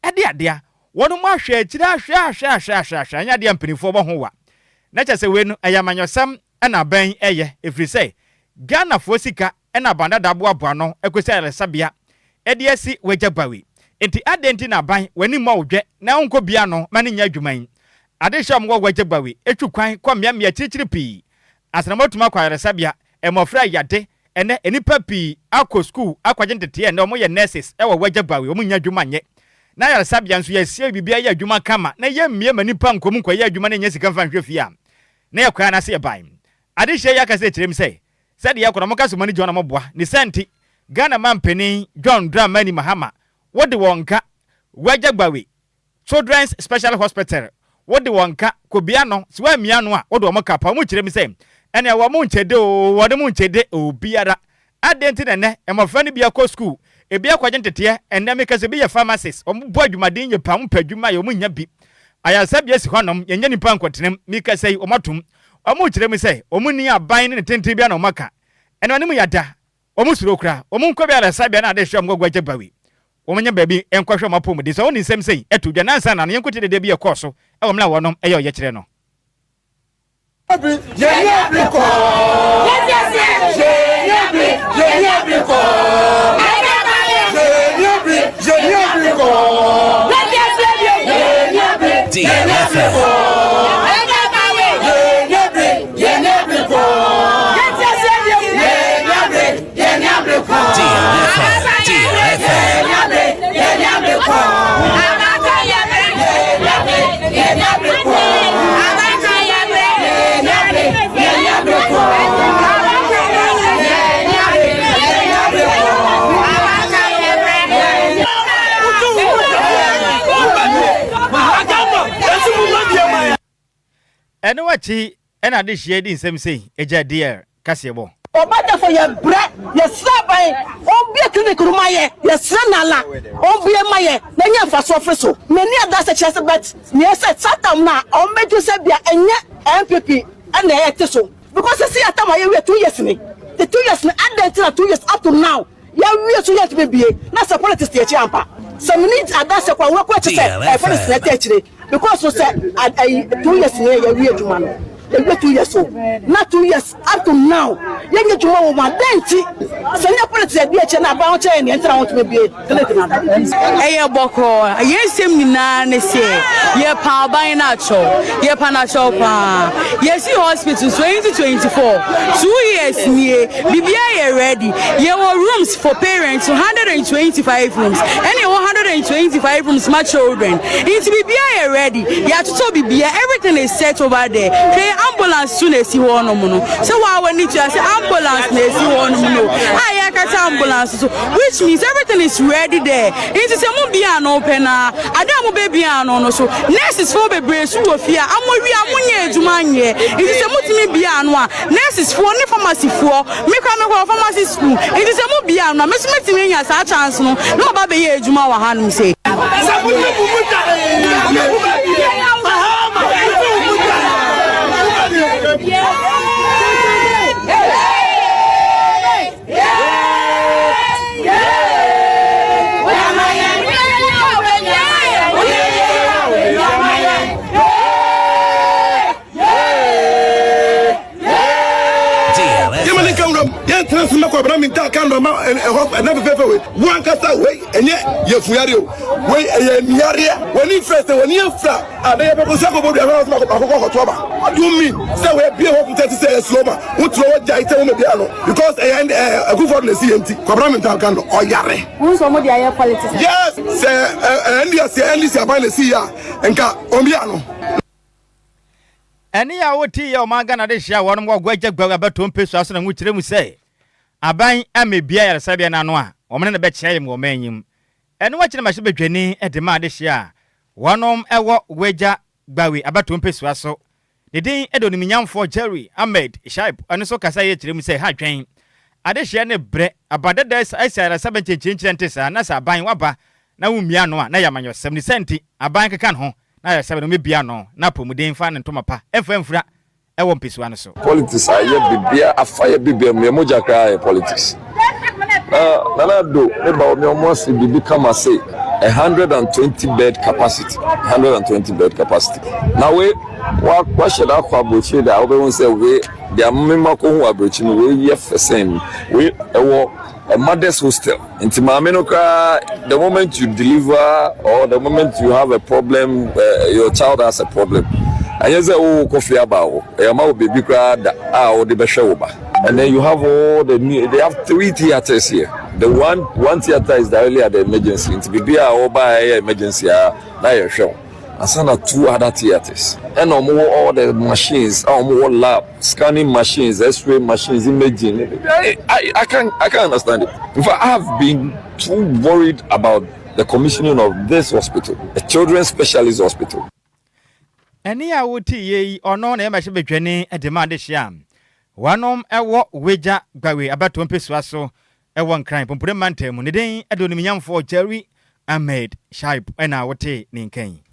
a, ɛde adeɛ a, wɔnom ahwɛ akyire ahwɛ ahwɛ ahwɛ ahwɛ ahwɛ anyɛ adeɛ a mpanimfoɔ bɔ ho wa. Na kyerɛ sɛ wei no ɛyɛ amanyɔsɛm na aban yi ɛyɛ ɛfiri sɛ Ghanafoɔ sika na aban dada aboaboa ano kɔsi ayaresabea de asi w'agya Gbawe. Nti adɛn nti na aban w'ani mmɔ wo dwɛ na wonkɔ bia ano ma no nyɛ adwuma yi? Ade hyɛ wɔn wɔ w'agya Gbawe twu kwan kɔ mmeammea akyirikyiri pii ansa na wɔatumi akɔ ayaresabea. Mmɔfra yade ɛnnɛ nnipa pii akɔ sukuu akɔgye nteteɛ ɛnnɛ wɔyɛ nurses wɔ w'agya Gbawe wɔn nnya adwuma nyɛ. Na ayaresabea nso yɛasie biribiara yɛ adwuma kama na yɛmmie ma nnipa nkɔ mu nkɔyɛ adwuma na nnya sika mfa nhwɛ fie a na yɛ kwan anaasɛ yɛ ban. Adehyeɛ yi akasa kyerɛ mu sɛ, sɛdeɛ yɛkɔ no wɔka sɛ wɔn ani gye ho na wɔboa. Ne saa nti, Ghana manpanin John Dramani Mahama, Wode wɔn ka Wagya Gbawe Children's Special Hospital, wode wɔn ka kɔbia no, sɛ woammia no a, wode wɔn ka pa. Wɔn kyerɛ mu sɛ, ɛnneɛ wɔn nkyɛ de oo, wɔn nkyɛ de obiara. Adɛn nti na ɛnnɛ mmɔfra no bi akɔ sukuu, ebi akɔgye nteteɛ, ɛnnɛ meka sɛ ebi yɛ pharmacist, wɔn bɔ adwumaden yie paa, wɔn pɛ adwuma yɛ, wɔn nnya bi. Ayaresabea si hɔnom, yɛnnya nnipa nkɔtena mu, meka sɛ yi, wɔn atom. Wɔn kyerɛ mu sɛ, wɔn nni aban ne ne tenten biara na wɔn aka. Ɛno anim yada. Wɔn suro koraa. Wɔn nkɔ bi ayaresabea na ade hwɛ wɔn guagu agya bawi. Wɔn nya baabi nkɔhwɛ wɔn apɔmuden. Sɛ wɔn nsɛm sei to dwa nansa na no yɛn nkotie dede bi ɛkɔɔ so wɔ mmerɛ a wɔnom ɛyɛ ɔyɛkyerɛ no. DLFM. Ɛno akyi na adehyeɛ di nsɛm sei, Agya DR, kaseɛbɔ. Ɔbadafo yɛ brɛ yɛ srɛ aban ɔmbue clinic no ma yɛ yɛ srɛ nala ɔmbue ma yɛ na nya nfasoɔ firi so mani adanse kyerɛ sɛ but neɛ sɛ saa tam no a ɔmbɛduru sɛ bia ɛnyɛ NPP ɛna ɛte so because sisi atam a yɛwie 2 years ni the 2 years no adɛn nti na 2 years up to now Yɛawie so yɛntumi bie na sɛ politics te akyire ampa sɛ meni adanseɛ kɔ a wobɛkɔ akyi sɛ ɛyɛ politics na ɛte akyire because so sɛ ayi 2 years ni yɛawie adwuma no yɛawie 2 years o na 2 years up to now yɛnyɛ adwuma wɔ mu a dɛn nti sɛ nyɛ politics ɛdi akyire na aban ho kyerɛ yɛn deɛ nti na wɔntumi bie clinic no ada. Ɛyɛ bɔkɔɔ. Yɛn nsɛm nyinaa ne sɛ yɛpa aban no akyɛw. Yɛpa no akyɛw paa. Yɛsi hospital 2024, 2 years nie, biribiara yɛ ready. Yɛwɔ rooms for parents 125 rooms, ɛna yɛwɔ 125 rooms ma children. Nti biribiara yɛ ready. Yɛatotɔ biribiara, everything is set over there. Hwɛ yɛ ambulance so na esi hɔ nom no. Sɛ waa w'ani tua sɛ ambulance na esi hɔ nom no. A yɛakata ambulance so, which means everything is ready there. Nti sɛ mo bia ano pɛ na ade a mo bɛ bia ano no so, nurses foɔ bebree so wɔ fie a amowie a monyɛ adwuma nyɛ. Nti sɛ motumi bia ano a, nurses foɔ ne pharmacy foɔ, me kora mekɔ pharmacy school. Nti sɛ mo bia ano a, me nso metumi anya saa chance no na maba bɛyɛ adwuma wɔ hanom sei. Sɛ mo ne mo mu da, mo bɛ bi, mahama, mo ne mo mu da, mo bɛ bi. Yɛma ne nka wuram yɛntena se mɛkɔ abena menta ka nnɔma ɛhɔ ɛna fɛfɛɛfɛ wei wo ankasa wei ɛnyɛ yɛfuyareɛ o wei ɛyɛ aniyareɛ w'ani mfrɛ sɛ w'ani afira a na yɛbɛbɔ sɛ akɔbɔ dua hwɛ sɛ akɔkɔ akɔto aba. What do you mean sɛ wei bie hɔ fotɛ te sɛ ɛyɛ slow ma wotrɛ wɔ gyae sɛ woma biara no because ɛyɛ akufo na ɛsi yɛ nti kwabena menta ka no ɔyare. Wohu sɛ wɔde ayɛ politics. Yes sɛ NDC NDC aban na ɛsi yɛ a nka ɔmbia no. Ɛne a wotii yɛ ɔman Ghana de hyia wɔnom wɔ Guagya Gbawe abatoɔ mpesua so na ngo kyerɛ mu sɛ aban ammɛbue ayaresabea no ano a wɔn ne no bɛkyea yam wɔ ɔman yi mu. Ɛno akyi na mmarahyɛbadwani de maa adehyeɛ a wɔnom wɔ Guagya Gbawe abatoɔ mpesua so. Ne din de Onimunyamfoɔ Jerry Ahmed Shaib ɔno nso kasa yɛ kyerɛ mu sɛ ha dwɛn adehyeɛ ne brɛ aba dada asi ayaresabea nkyɛnkyerɛnkyerɛ nte saa na sɛ aban waba na wommue ano a na ɛyɛ amanyɔsɛm ne saa nti aban keka ne ho na ayaresabea no mmebue ano na apɔmuden mfa ne ntoma pa mfa mfura wɔ mpesua no so. Politics ayɛ bibia afa yɛ bibia mu yɛ mogya koraa yɛ politics na Nana Addo ne Bawumia ɔmo ase biribi kama se 120 bed capacity, 120 bed capacity, na we wa wahyɛ da akɔ aburokyire da wobɛhu sɛ we deɛ mema kɔhu aburokyi no wei yɛ fɛ sɛn wei ɛwɔ a mother's hostel. Nti maame no koraa, the moment you deliver or the moment you have a problem, your child has a problem, ɛnyɛ sɛ wo kɔ fie aba wo ɛyɛ ma wo baby koraa da a wode bɛhwɛ wo ba. And then you have all the new, they have three theaters here. The one theater is directly at the emergency, nti biribi a wɔba ɛyɛ emergency a na yɛhwɛ wo ansa na two other theaters, ɛna wɔn wɔ all the machines a wɔn wɔ lab, scanning machines, x-ray machines, imaging. I can't understand it. In fact, I have been too worried about. the commissioning of this hospital, a children's specialist hospital. Ɛnne a wotiiɛ yi, ɔno na ɛyɛ mmarahyɛbadwani de ma adehyeɛ a wɔnom wɔ Wagya Gbawe abatoɔ mpesua so wɔ Nkran Pompore mantam mu. Ne din de Onimnyamfoɔ Jerry Ahmed Shaib na wotee ne nka yi.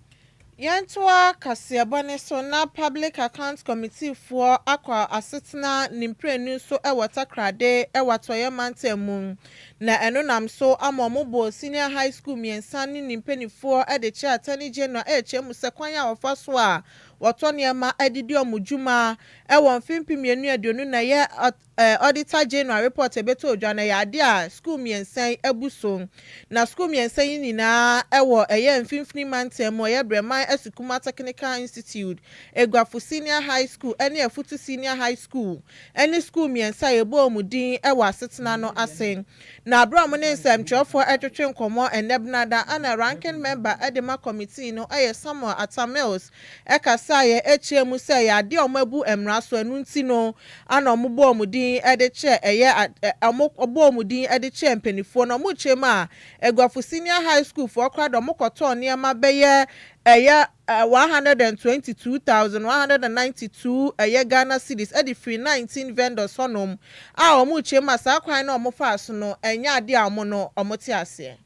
Yɛntoa kaseɛbɔ no so na Public Accounts Committee foɔ akɔ asetena ne mprenu so wɔ Takorade wɔ Atɔeɛ mantam mu na ɛno nam so ama wɔn bɔɔ Senior High School mmiɛnsa ne ne mpaninfoɔ de kyerɛ Attorney General ɛrekyerɛ mu sɛ kwan a wɔfa so a wɔtɔ nneɛma de di wɔn dwuma wɔ mfe 2020 na ɛyɛ Auditor General report a ɛbɛtɔɔ dwa no, ɛyɛ adeɛ a sukuu mmiɛnsa yi abu so. Na sukuu mmiɛnsa yi nyinaa wɔ ɛyɛ Mfimfini Mantam mu, ɛyɛ Breman Asikuma Technical Institute, Eguafo Senior High School ne Afutu Senior High School ne sukuu mmiɛnsa a yɛbɔɔ wɔn din wɔ asetena no ase. Na berɛ a wɔne nsɛmtwerɛfoɔ retwetwe nkɔmmɔ ɛnnɛ Benada a na Ranking Member de ma Committee no yɛ Samuel Atta Mills kasaeɛ kyerɛɛ mu sɛ ɛyɛ adeɛ a wɔabu mmara so ɛno nti no ana wɔbɔɔ wɔn din de kyerɛ ɛyɛ a wɔbɔɔ wɔn din de kyerɛɛ mpaninfoɔ no wɔkyerɛ mu a Aguafo Senior High School foɔ koraa de wɔkɔtɔɔ nneɛma bɛyɛ ɛyɛ 122,192 ɛyɛ Ghana cedis de firi 19 vendors hɔnom a wɔkyerɛ mu a saa kwan no a wɔfaa so no ɛnyɛ adeɛ a wɔn no wɔte aseɛ.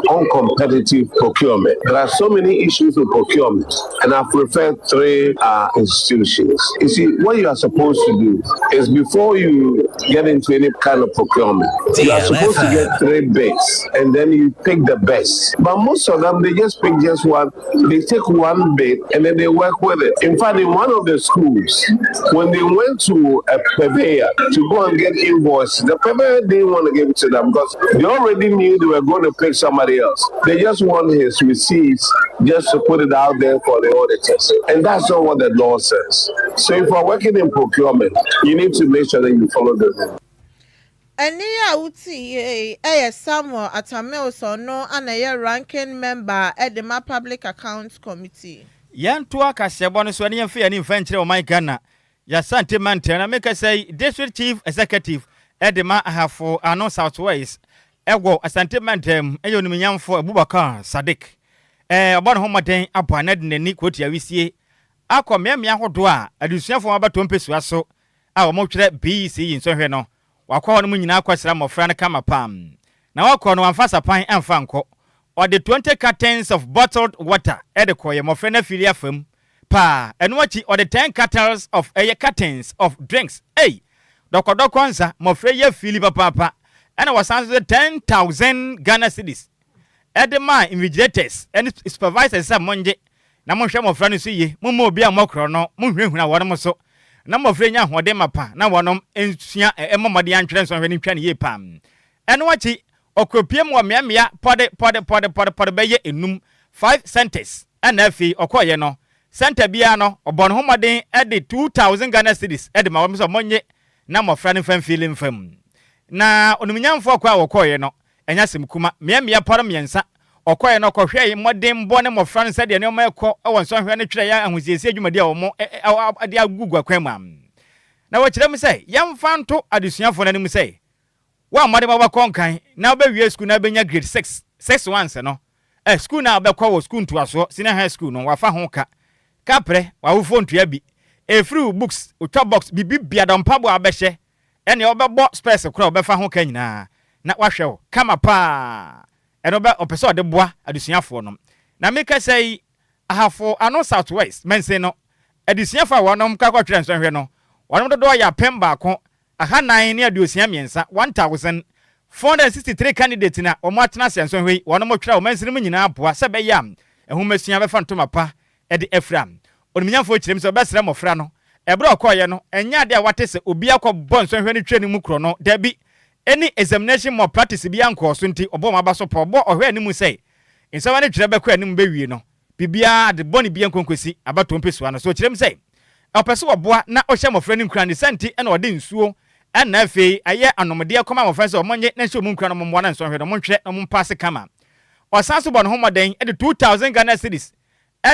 Uncompetitive procurement. There are so many issues with procurement, and I've referred three uh, institutions. You see, what you are supposed to do is before you get into any kind of procurement, you are supposed to get three bids, and then you pick the best. But most of them, they just pick just one. They take one bid and then they work with it. In fact, in one of the schools, when they went to a purveyor to go and get invoices, the purveyor didn't want to give it to them because they already knew they were going to pick somebody else. They just want his receipts just to put it out there for the auditors. And that's not what the law says. So if you're working in procurement, you need to make sure that you follow the rules. Ɛnne yi a wote yi yɛ Samuel Atta Mills ɔno na ɛyɛ Ranking Member de ma Public Accounts Committee. Yɛntoa kaseɛbɔ no so ne yɛmfa yɛn ani mfa nkyerɛ ɔman Ghana Y'Asante mantam na mekasa yi District Chief Executive de ma Ahafo Ano South West wɔ Asante mantam yɛ Onimnyamfo Abubakar Sadiq. Ɔbɔ ne ho mmɔden abɔ ano de n'ani kurotia wisie akɔ mmeammea ahodoɔ a adesuafoɔ a wɔabɛtɔ mpesua so a wɔtwerɛ BECE nsɔhwɛ no. Wakɔ hɔnom nyinaa akɔsra mmɔfra no kama paa. Na wakɔ no wamfa sapan amfa ankɔ. Ɔde 20 cartons of bottled water de kɔeɛ, mmɔfra no afiri afa mu paa. Ɛno akyi ɔde 10 cartels of ɛyɛ cartons of drinks, ei! Dɔkɔdɔkɔ nsa, mmɔfra yi afili papaapa. Ɛna wɔsan nso de 10,000 Ghana cedis de maa invigilators ne supervisors sɛ mongye na monhwɛ mmɔfra no so yie, momma obiara mmɔ korɔno, monhunahuna wɔnom so na mmɔfra yi nya ahoɔden mapa na wɔnom nsua mmɔ mmɔden antwerɛ nsɔhwɛ no ntwa no yie paa. Ɛno akyi ɔkɔpiem wɔ mmeammea pɔde pɔde pɔde pɔde pɔde bɛyɛ enum, five centers, ɛna afei ɔkɔeɛ no center biara no ɔbɔɔ ne ho mmɔden de 2000 Ghana cedis de ma wɔn sɛ wɔnnye na mmɔfra no mfa mfili mfa mu. Na onimnyamfoɔ kɔ a wɔkɔeɛ no ɛnyɛ asɛm kuma, mmeammea pɔre mmiɛnsa ɔkɔeɛ no ɔkɔhwɛe mmɔdenbɔ ne mmɔfra no sɛdeɛ nneɛma rekɔ wɔ nsɔhwɛ no twerɛeɛ ahosiesie dwumadi a wɔde agugu akwan mu a na wɔkyerɛ mu sɛ yɛmfa nto adesuafoɔ no anim sɛ Wo a mmɔdenbɔ bɛkɔ nkan na wobɛwie sukuu na wobɛnya grade six, six ones no, eh, sukuu no a wobɛkɔ wɔ sukuu ntoasoɔ, senior high school no, wɔafa ho ka. Kaprɛ, w'awofoɔ ntua bi. Ɛfiri wo books, wo twa box, biribi biara, mpaboa a wobɛhyɛ, ɛnea wobɛbɔ spɛɛse koraa a wɔbɛfa ho ka nyinaa, na wɔahwɛ wo kama paa. Ɛno bɛ, ɔpɛ sɛ ɔde boa adesuafoɔ no. Na mekasa yi, Ahafo Ano South West mansin no, adesuafoɔ a wɔnom kɔ akɔtwerɛ nsɔhwɛ no, wɔnom dodoɔ yɛ 1463, 1,463 candidates na wɔn atena ase nsɔhwɛ yi, wɔnom twerɛ wɔ mansini mu nyinaa boa sɛ ɛbɛyɛ a nhomasua bɛfa ntoma pa de afira. Onimnyanfoɔ kyerɛ mu sɛ ɔbɛsrɛ mmɔfra no, ɛberɛ a ɔkɔeɛ no, ɛnyɛ adeɛ a wate sɛ obi akɔbɔ nsɔhwɛ no twerɛ no mu korɔno, dabi, ɛne examination malpractice biara nkɔɔ so nti ɔbɔɔ wɔn aba so pa, ɔbɔɔ ɔhwɛ anim sɛ nsɔhwɛ no twerɛ bɛkɔ anim bɛwie no, biribiara, ade bɔne biara nkonkosi abatoɔ mpesua no so. Ɔkyerɛ mu sɛ ɔpɛ sɛ ɔboa na ɔhyɛ mmɔfra no nkuran, ne saa nti na ɔde nsuo na afei ayɛ anomdeɛ kɔma mmɔfra no sɛ wɔnnye na nhyɛ wɔn nkuran na wɔmmoa na nsɔhwɛ no wɔntwerɛ na wɔmpaase kama. Ɔsan nso bɔ ne ho mmɔden de 2000 Ghana cedis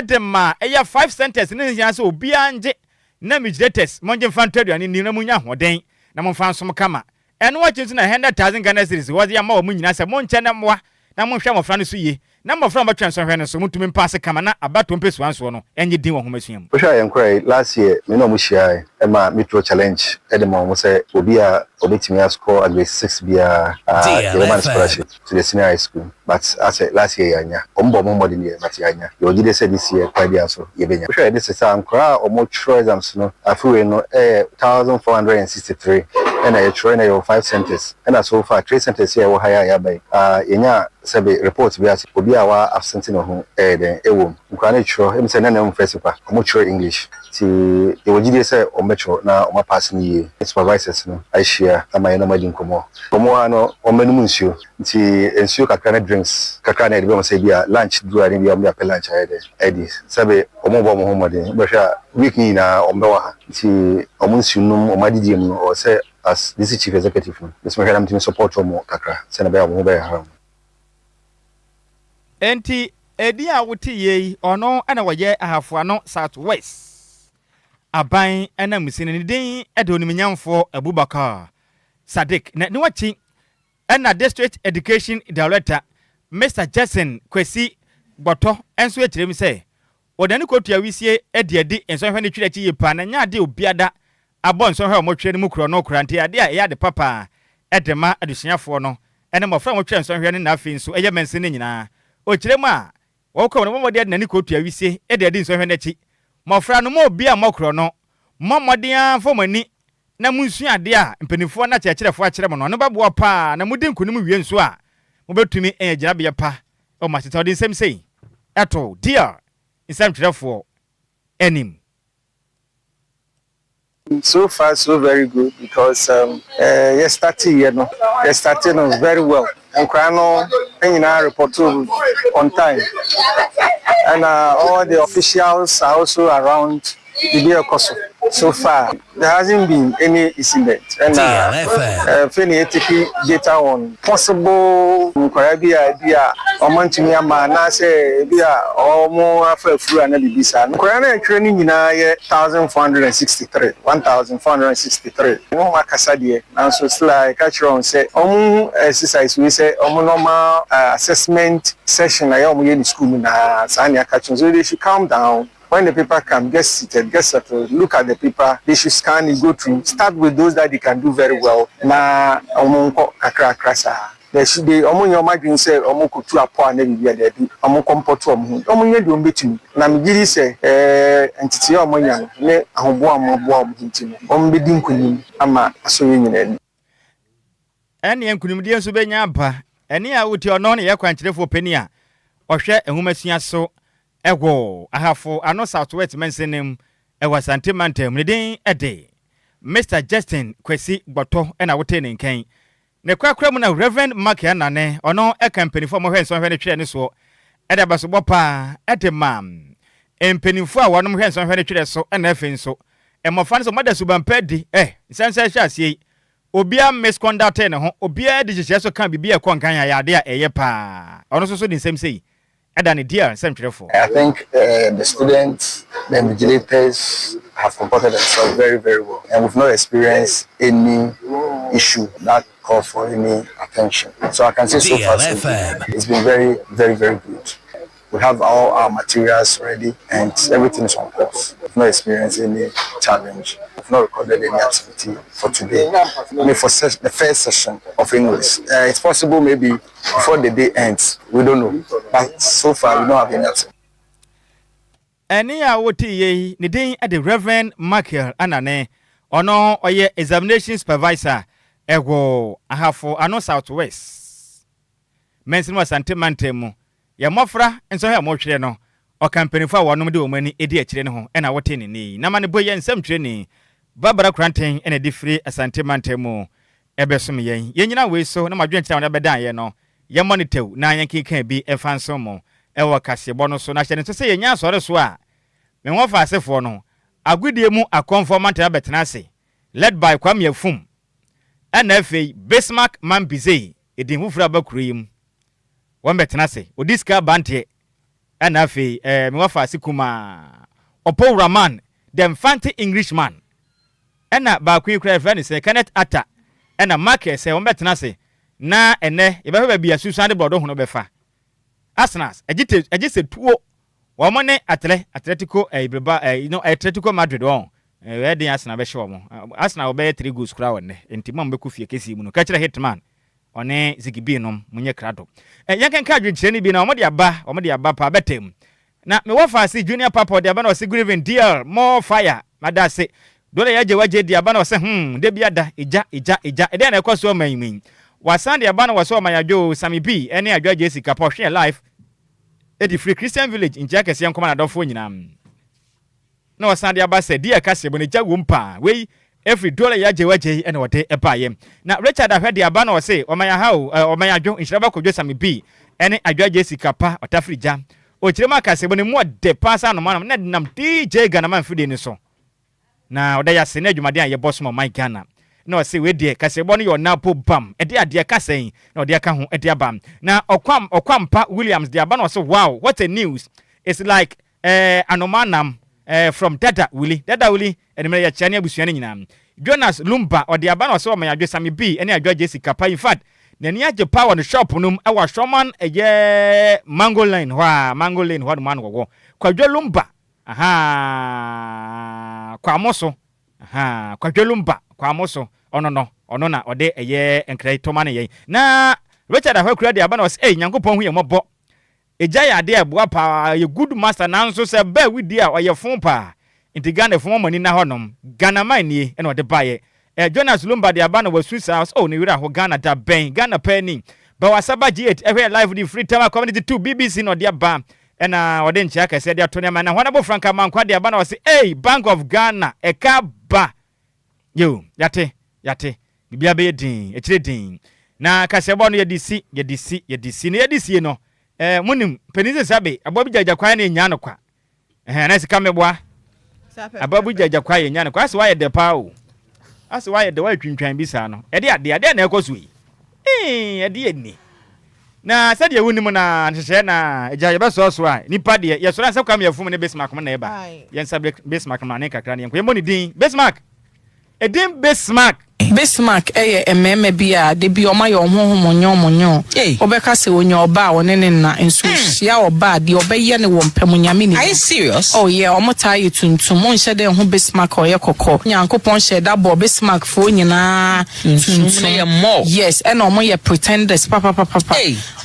de ma ɛyɛ five centres ne nyinaa sɛ obiara ngye na invigilators mongye mfa ntɔ aduane nni na monya ahoɔden na momfa nsom kama. Ɛno akyi nso na 100,000 Ghana cedis wɔdze ama wɔn nyinaa sɛ monkyɛ na mmoa na monhwɛ mmɔfra no so yie na mmɔfra a wɔbɛtwerɛ nsɔhwɛ no nso montumi mpaase kama na abatoɔ mpɛsua nsoɔ no nye din wɔ nhomasua mu. Wohwɛ a yɛn korae last year me ne ɔmo hyiae ɛma me throw challenge de ma ɔmo sɛ obi a ɔbɛtumi a score at least six biara yɛbɛma no scholarship to the senior high school but asɛ last year yɛannya. Ɔmo bɔ ɔmo ho mmɔden deɛ but yɛannya. Yɛwɔ gyidie sɛ this year kwan biara so yɛbɛnya. Wohwɛ a yɛde sesa a nkoraa a ɔmo twerɛ exams no afe wei no ɛyɛ 1463 ɛna yɛtwerɛ ɛna yɛwɔ five centres ɛna so far three centres yi a ɛwɔ ha yi a yɛaba yi yɛnyaa Sɛbe report bi ase obi a wa absent ne ho ɛyɛ dɛn ɛwom nkwadaa no twerɛ ɛmu sɛ nɛ na ɛmu fɛsi kwa ɔmo twerɛ English nti yɛwɔ gyidie sɛ ɔmo bɛtwerɛ na ɔmo apaase no yie supervisors no ahyia ama yɛne ɔmo adi nkɔmɔ ɔmo ha no ɔmo bɛnom nsuo nti nsuo kakra ne drinks kakra na yɛde bɛma sɛ ebia lunch duru a ne bia ɔmo de apɛ lunch ayɛ dɛn adi sɛbe ɔmo bɔ ɔmo ho mmɔden wobɛhwɛ a week ne nyinaa ɔmo bɛwɔ ha nti ɔmo nsuo nom ɔmo adidie mu no ɔwɔ sɛ As DC Chief Executive no, mesi mehwɛ na metumi support wɔn kakra sɛnea ɛbɛyɛ a wɔn ho bɛyɛ hara wɔn. Enti edin a wote yie yi, ɔno na ɔyɛ Ahafo Ano South West aban ananmusini. Ne din de Onimnyamfoɔ Abubakar Sadiq. Na ne akyi na District Education Director Mister Jackson Kwesi Gbɔtɔ nso kyerɛ mu sɛ wɔde n'ani kɔtua wisie de adi nsɔhwɛ no twiri akyi yie paa na ɛnyɛ adeɛ a obiara da abɔ nsɔhwɛ a wɔtwerɛ no mu korɔno koraa nti ɛyɛ adeɛ a ɛyɛ ade papa de ma adesuafoɔ no ne mmɔfra a wɔtwerɛ nsɔhwɛ no na afei nso ɛyɛ mansin no nyinaa. Ɔkyerɛ mu a, wɔkɔ mu no, wɔbɔ mmɔden de n'ani kɔtua wisie de adi nsɔhwɛ no akyi. Mmɔfra no, mo obiara mmɔ korɔno. Mommɔ mmɔden ara mfa mo ani na monsua adeɛ a mpanimfoɔ ne akyerɛkyerɛfoɔ akyerɛ mo no. Ɛno bɛboa pa ara na modi nkonim wie nso a, mobɛtumi anya gyinabea pa wɔ mo asetena. Ɔde nsɛm sei too DR. nsɛmtwerɛfoɔ anim. So far so very good because um, eh, yɛ starte yɛ no yɛ starte no very well nkwadaa no nyinaa report on time ɛna all the officials are also around biribi ɛkɔ so so far there hasn't been any incident ɛna afei na yɛtake data on possible nkwadaa bi a ebi a wɔn antumi ama anaasɛ ebi a wɔn afa afuru anaa biribi saa. Nkwadaa no a yɛtwerɛ no nyinaa yɛ 1463, 1463. Ne wɔn akasa deɛ, nanso still a yɛka kyerɛ wɔn sɛ wɔn exercise wei sɛ wɔn normal assessment session a ɛyɛ a wɔyɛ no school mu na saa na yɛaka kyerɛ wɔn. So they should calm down. When the paper come, get seated, get settled, look at the paper, they should scan it, go through, start with those that they can do very well na wɔn nkɔ kakrakra saa. They should they wɔn nyɛ wɔn adwene sɛ wɔn kɔtu apɔ anaa biribi a, daabi, wɔn nkɔ mpɔto wɔn ho, wɔn nyɛ deɛ wɔn bɛtumi. Na megye di sɛ ɛɛ nteteeɛ a wɔn anya no ne ahoboa a wɔn aboa wɔn ho nti no, wɔn bɛdi nkunim ama asɔre nyinaa ani. Ɛnneɛ nkunimdie nso bɛnya aba. Ɛnne a wotie ɔno ne yɛ kwankyerɛfoɔ panin a ɔhwɛ nwomasua so wɔ Ahafo Ano South West mansini mu wɔ Asante mantam mu. Ne din de Mister Justin Kwasi Gbɔtɔ na wotee ne nka yi. Ne korakora mu na Rev. Mark Anane, ɔno ka mpaninfoɔ a wɔhwɛ nsɔnhwɛ no twerɛ no soɔ, de abasobɔ pa de ma mpaninfoɔ a wɔnom hwɛ nsɔnhwɛ no twerɛ so na afei nso mmɔfra no sɛ wɔada suban pa adi. Eh, nsɛnsɛn hyɛ aseɛ yi, obiara misconductee ne ho, obiara di nhyehyɛɛ so ka biribi a ɛkɔ nkan a ɛyɛ adeɛ a ɛyɛ paa. Ɔno nso so de nsɛm sei da ne DR nsɛmtwerɛfoɔ. I think the students, the invigilators have comported themselves very very well and we've not experienced any issue that calls for any attention. So I can say so far so good. It's been very very very good. We have all our materials ready and everything is on course. We've not experienced any challenge. We've not recorded any activity for today. I mean for the first session of English. It's possible maybe before the day ends, we don't know. But so far we don't have any activity. Ɛnne a wotee yi, ne din de Rev. Michael Anane. Ɔno ɔyɛ Examination Supervisor wɔ Ahafo Ano South West Mansini mu Asante Mantam mu. Yɛn mmɔfra nsɔhwɛ a wɔhwere no, ɔka mpanyimfo a wɔnom de wɔn ani di akyire no ho na wotee ne nne yi. N'amanebɔ yi yɛ nsɛmtwerɛni Barbara Koranteng na ɛde firi Asante Mantam mu bɛsom yɛn. Yɛnnyina wei so na mo adwenkyerɛ a mode abɛdan yɛn no, yɛmmɔ no tɛw na yɛnkenkan bi mfa nsom mo wɔ kaseɛbɔ no so. Na hyɛ no nso sɛ yɛnya asɔre so a, me wɔfa asefoɔ no, agodie mu akɔmfoɔ mantam abɛtena ase, led by Kwame Afum, ɛna afei Bismarck Mambizei, edin foforɔ a aba kuro yi mu. Wɔbɛtena ase. Ɔdi sika abanteɛ. Ɛna afei eh, me wɔfa ase kumaa. Ɔpo Rahman, the Mfante Englishman. Ɛna baako yi koraa yɛfrɛ no sɛ Kenneth Atta. Ɛna Marquez sɛ wɔbɛtena ase na ɛnɛ yɛbɛhwɛ baabi a Susan de borɔdo hono bɛfa. Arsenal ɛgye te ɛgye sɛ tuo wɔn ne Atle Atletico ɛyi Bilbao ɛyi no Atletico Madrid wɔn ɛyɛ den Arsenal bɛhyɛ wɔn. Arsenal wɔbɛyɛ 3 goals koraa wɔ nnɛ nti mo a mobɛkɔ fie kɛseɛ mu no ka kyerɛ Hitman ɔne Ziggy B nom monyɛ krado. Ɛ yɛnkenkan adwenkyerɛ no bi na wɔde aba wɔde aba paa bɛtɛm. Na me wɔfa ase junior papa ɔde aba na ɔse good evening DL more fire madase Dole yagye wagye di aba na ɔse hmm da bi ada egya egya egya ɛdɛn na ɛkɔ so ɔman yi mu yi Wasan de aba na wɔse ɔman adwo o Sammy B ɛne Adwoa JC Kapɔ hwɛ live ɛdi firi Christian Village nkyia kɛseɛ nkɔma nadɔfoɔ nyinaa. Na ɔsan de aba sɛ, Dear kaseɛbɔ no gya wom paa. Wei ɛfiri Dole Yajew Agyei ɛna ɔde baeɛ. Na Richard Ahwɛ de aba na ɔse, Ɔman aha o, eh, ɔman adwo, nhyira ba Kojo Same B ɛne Adwo Agyei Sika Pa, Ɔtafiri Gya. Ɔkyerɛ mu a kaseɛbɔ no mu ɔdɛ paa sɛ anomaa nom na ɛdenam DJ Ghanaman mfidie no so. Na ɔda yɛase ne adwumaden a yɛbɔ som ɔman Ghana. Na ɔse wei deɛ kaseɛbɔ no yɛ ɔna po bam, ɛde adeɛ ka sɛn na ɔde aka ho de aba. Na Ɔkwam, Ɔkwampa Williams de aba na ɔse, Wow, what a news, it's like Eh anomaa nam eh from Dada Willie Dada Willie Anwummerɛ yɛkyea ne abusua no nyinaa Jonas Lumba ɔde aba na ɔsɛ ɔma yɛn adwe Sammy B ne Adwoa Jesse Kapa in fact n'ani agye paa wɔ ne shop no mu ɛwɔ Ashoman ɛyɛ Mango Lane hɔ a Mango Lane hɔ nom a na wɔwɔ Kwadwo Lumba ahaa Kwamoso ahaa Kwadwo Lumba Kwamoso ɔno no ɔno na ɔde ɛyɛ nkra yi toma ne yɛn na Richard Ahwakura de aba na ɔsɛ ei Nyankopɔn hu yɛn mmɔbɔ Egya yɛ adeɛ a ɛboa paa ɔyɛ good master nanso sɛ ɛba awudie a ɔyɛ fon paa nti Ghana fo wɔn ani nna hɔ nom Ghana man nie ɛna ɔde baeɛ eh Jonas Lumba de aba na wasu saa ɔsɛ oh ne werɛ aho Ghana da bɛn Ghana paa ni Bawasaba G8 ɛhwɛ yɛ live de firi Tama Community 2 BBC na ɔde aba ɛna ɔde nkyea kɛseɛ de ato ne ama na Honourable Frank Amankwa de aba na ɔse ei Bank of Ghana ɛka ba Yo, yɛate, yɛate. Biribiara bɛyɛ dinn, akyire dinn. Na kaseɛbɔ no yɛde si, yɛde si, yɛde si. Na yɛde sie no, eh, monim, panin sɛ sabe, aboa bi gyagya kwan na yɛnyaa no kwa. Ɛhɛn, anaa sika mmɛboa. Aboa bi gyagya kwan yɛnyaa no kwa. Asɛ woayɛ dɛ paa o. Asɛ woayɛ dɛ, woayɛ twintwan bi saa no. Ɛde adeɛ, adeɛ na ɛkɔ so yi. Ee, ɛdeɛ ni. Na sɛdeɛ wonim no ara, nhyehyɛɛ no ara, agya, yɛbɛsɔɔ so a, nnipa deɛ, yɛsɔre ansa Kwame Afum ne Bismarck mo na ɛba. Yɛnsa Bismarck mmra ne kakra na yɛnkɔ. Yɛmmɔ ne din. Bismarck! Edin Bismarck! Bismarck yɛ mmarima bi a da bi wɔayɛ wɔn ho homonyoo-monyoo. Wobɛka sɛ onya ɔbaa a ɔne no nna, nso ohyia ɔbaa a, deɛ ɔbɛyɛ no wɔ mpɛ mu, Nyame nim no. Oh yeah, wɔtaa yɛ tuntum. Wonhyɛ da nhu Bismarck a ɔyɛ kɔkɔɔ. Nyankopɔn hyɛɛ da bɔɔ Bismarckfoɔ nyinaa tuntum. Yes, ɛna wɔyɛ pretenders papapapapa.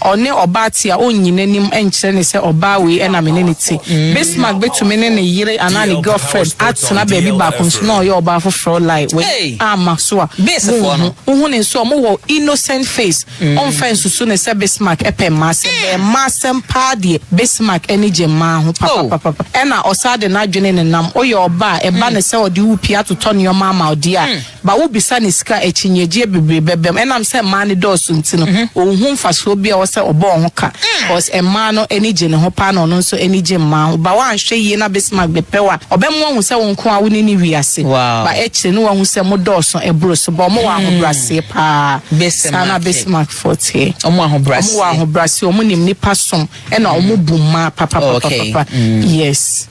Ɔne ɔbaa te a, ɔnyi n'anim nkyerɛ no sɛ ɔbaa wei na me ne no te. Bismarck bɛtumi ne ne yere anaa ne girlfriend atena baabi baako nso na ɔyɛ ɔbaa foforɔ lie. W'ani amma so a, wonhu. Wohu no nso a, wɔwɔ innocent face. Ɔmfa nsusu no sɛ Bismarck pɛ mmaa asɛm. Bɛɛ mmaa asɛm paa deɛ, Bismarck ani gye mmaa ho papapapapa. Ɛna ɔsan de n'adwene nenam. Woyɛ ɔbaa a, ɛba no sɛ ɔde wo pie atotɔ nneɛma ama wo deɛ a, Ba wobisa no sika a, akyinnyegyeɛ bebree bɛba mu. Ɛnam sɛ mmaa no dɔɔso nti no, ɔnhu mfasoɔ bi a ɛwɔ sɛ ɔbɔ wɔn ho ka. Cos mmaa no ani gye ne ho paa na ɔno nso ani gye mmaa ho. Ba woanhwɛ yie na Bismarck bɛpɛ wo a, ɔbɛma woahu sɛ wo nko ara wo ne no wiase. Ba akyire no woahu sɛ modɔɔso ɛboro so. Ba wɔwɔ ahobrɛaseɛ paa. Saa na Bismarckfoɔ teɛ. Wɔwɔ ahobrɛaseɛ, wɔnim nnipa som, ɛna wɔbu mmaa papapapapa. Yes.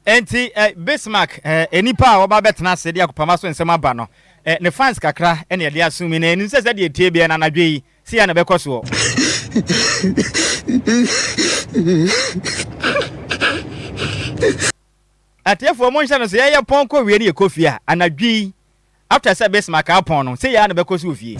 Enti eh, Bismarck, eh, nnipa a wɔba bɛtena ase de akopama so nsɛm aba no, eh, ne fans kakra na ɛde asom yi, na ɛnim sɛ sɛdeɛ ɛtie biara no anadwo yi, sei ara na ɛbɛkɔ soɔ. Atiefoɔ monhyɛ no so, yɛyɛ pɔn kɔ wie ne yɛkɔ fie a, anadwo yi, After sɛ Bismarck apɔn no, sei ara na ɛbɛkɔ so wɔ fie.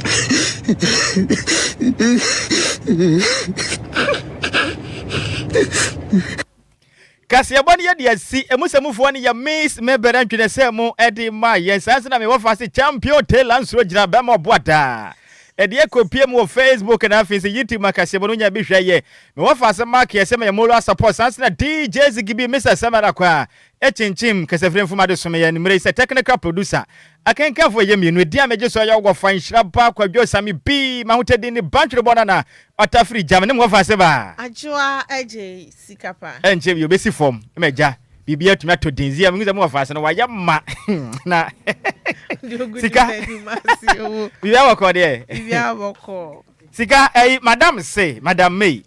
Kaseɛbɔ no yɛ de asi emu sɛ mufoɔ no yɛ Miss Mebere ntwene sɛ mo de ma yɛn. Saa nso na mewɔ fa se Champion Taylor nsuro gyina bɛma ɔboa daa. Ɛde akɔpie mu wɔ Facebook na afei nso YouTube ma kaseɛbɔ no nya bi hwɛ yɛ. Mewɔ fa se Mark yɛ sɛ meyɛ moral support. Saa nso na DJ Zigibi Mr. Samara Kwa Ekyinkyim kasafiri mfom ade som yɛ anwummere yi sɛ technical producer. Akenkanfo ɛyɛ mmienu, edin a megye so yɛ Wɔfa Nhyira Ba Kwadwo Sami B. M'ahotadi ne Bantwere Bɔ Nana Ɔtafiri Gya me ne mo wɔfa ase ba. Adwoa agye sika pa. Ɛnkyɛ bi obesi fam ma agya biribi atumi atɔ din zia mehu sɛ mo wɔfa ase no wayɛ ma na sika biribi abɔkɔ deɛ biribi abɔkɔ sika ɛyi madam se madam May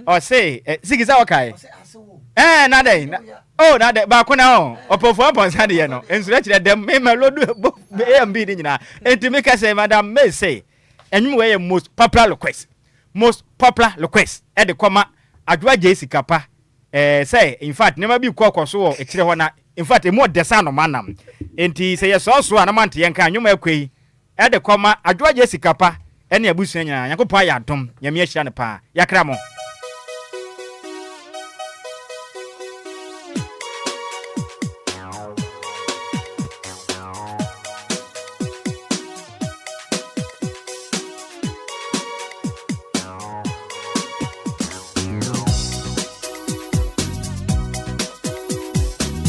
ɔse siki sɛ wɔkae ɛɛ na dɛn na. Oh na dɛ baako na ɔ ɔpɔfoɔ mpɔnsa deɛ no nsoro kyerɛ dɛm me ma lodu bo A and B ne nyinaa enti me kɛsɛ madam May say ɛnwom wei yɛ most popular request most popular request ɛde kɔma Adwoa Gyei Sikapa ɛɛ sɛ in fact nneɛma bi kɔ kɔ so wɔ akyire hɔ na in fact emu ɔdɛ sɛ anoma nam enti sɛ yɛsɔɔ so a na moante yɛn ka nnwom ɛkɔ yi Ɛde kɔ ma Adwoa gye sika pa ɛne abusua nyinaa Nyankopɔn ayɛ adom Nyame ahyira no paa Yakra mo.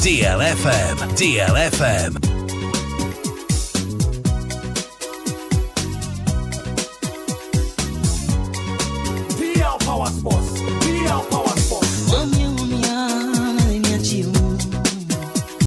DLFM, DLFM. DL Power Sports.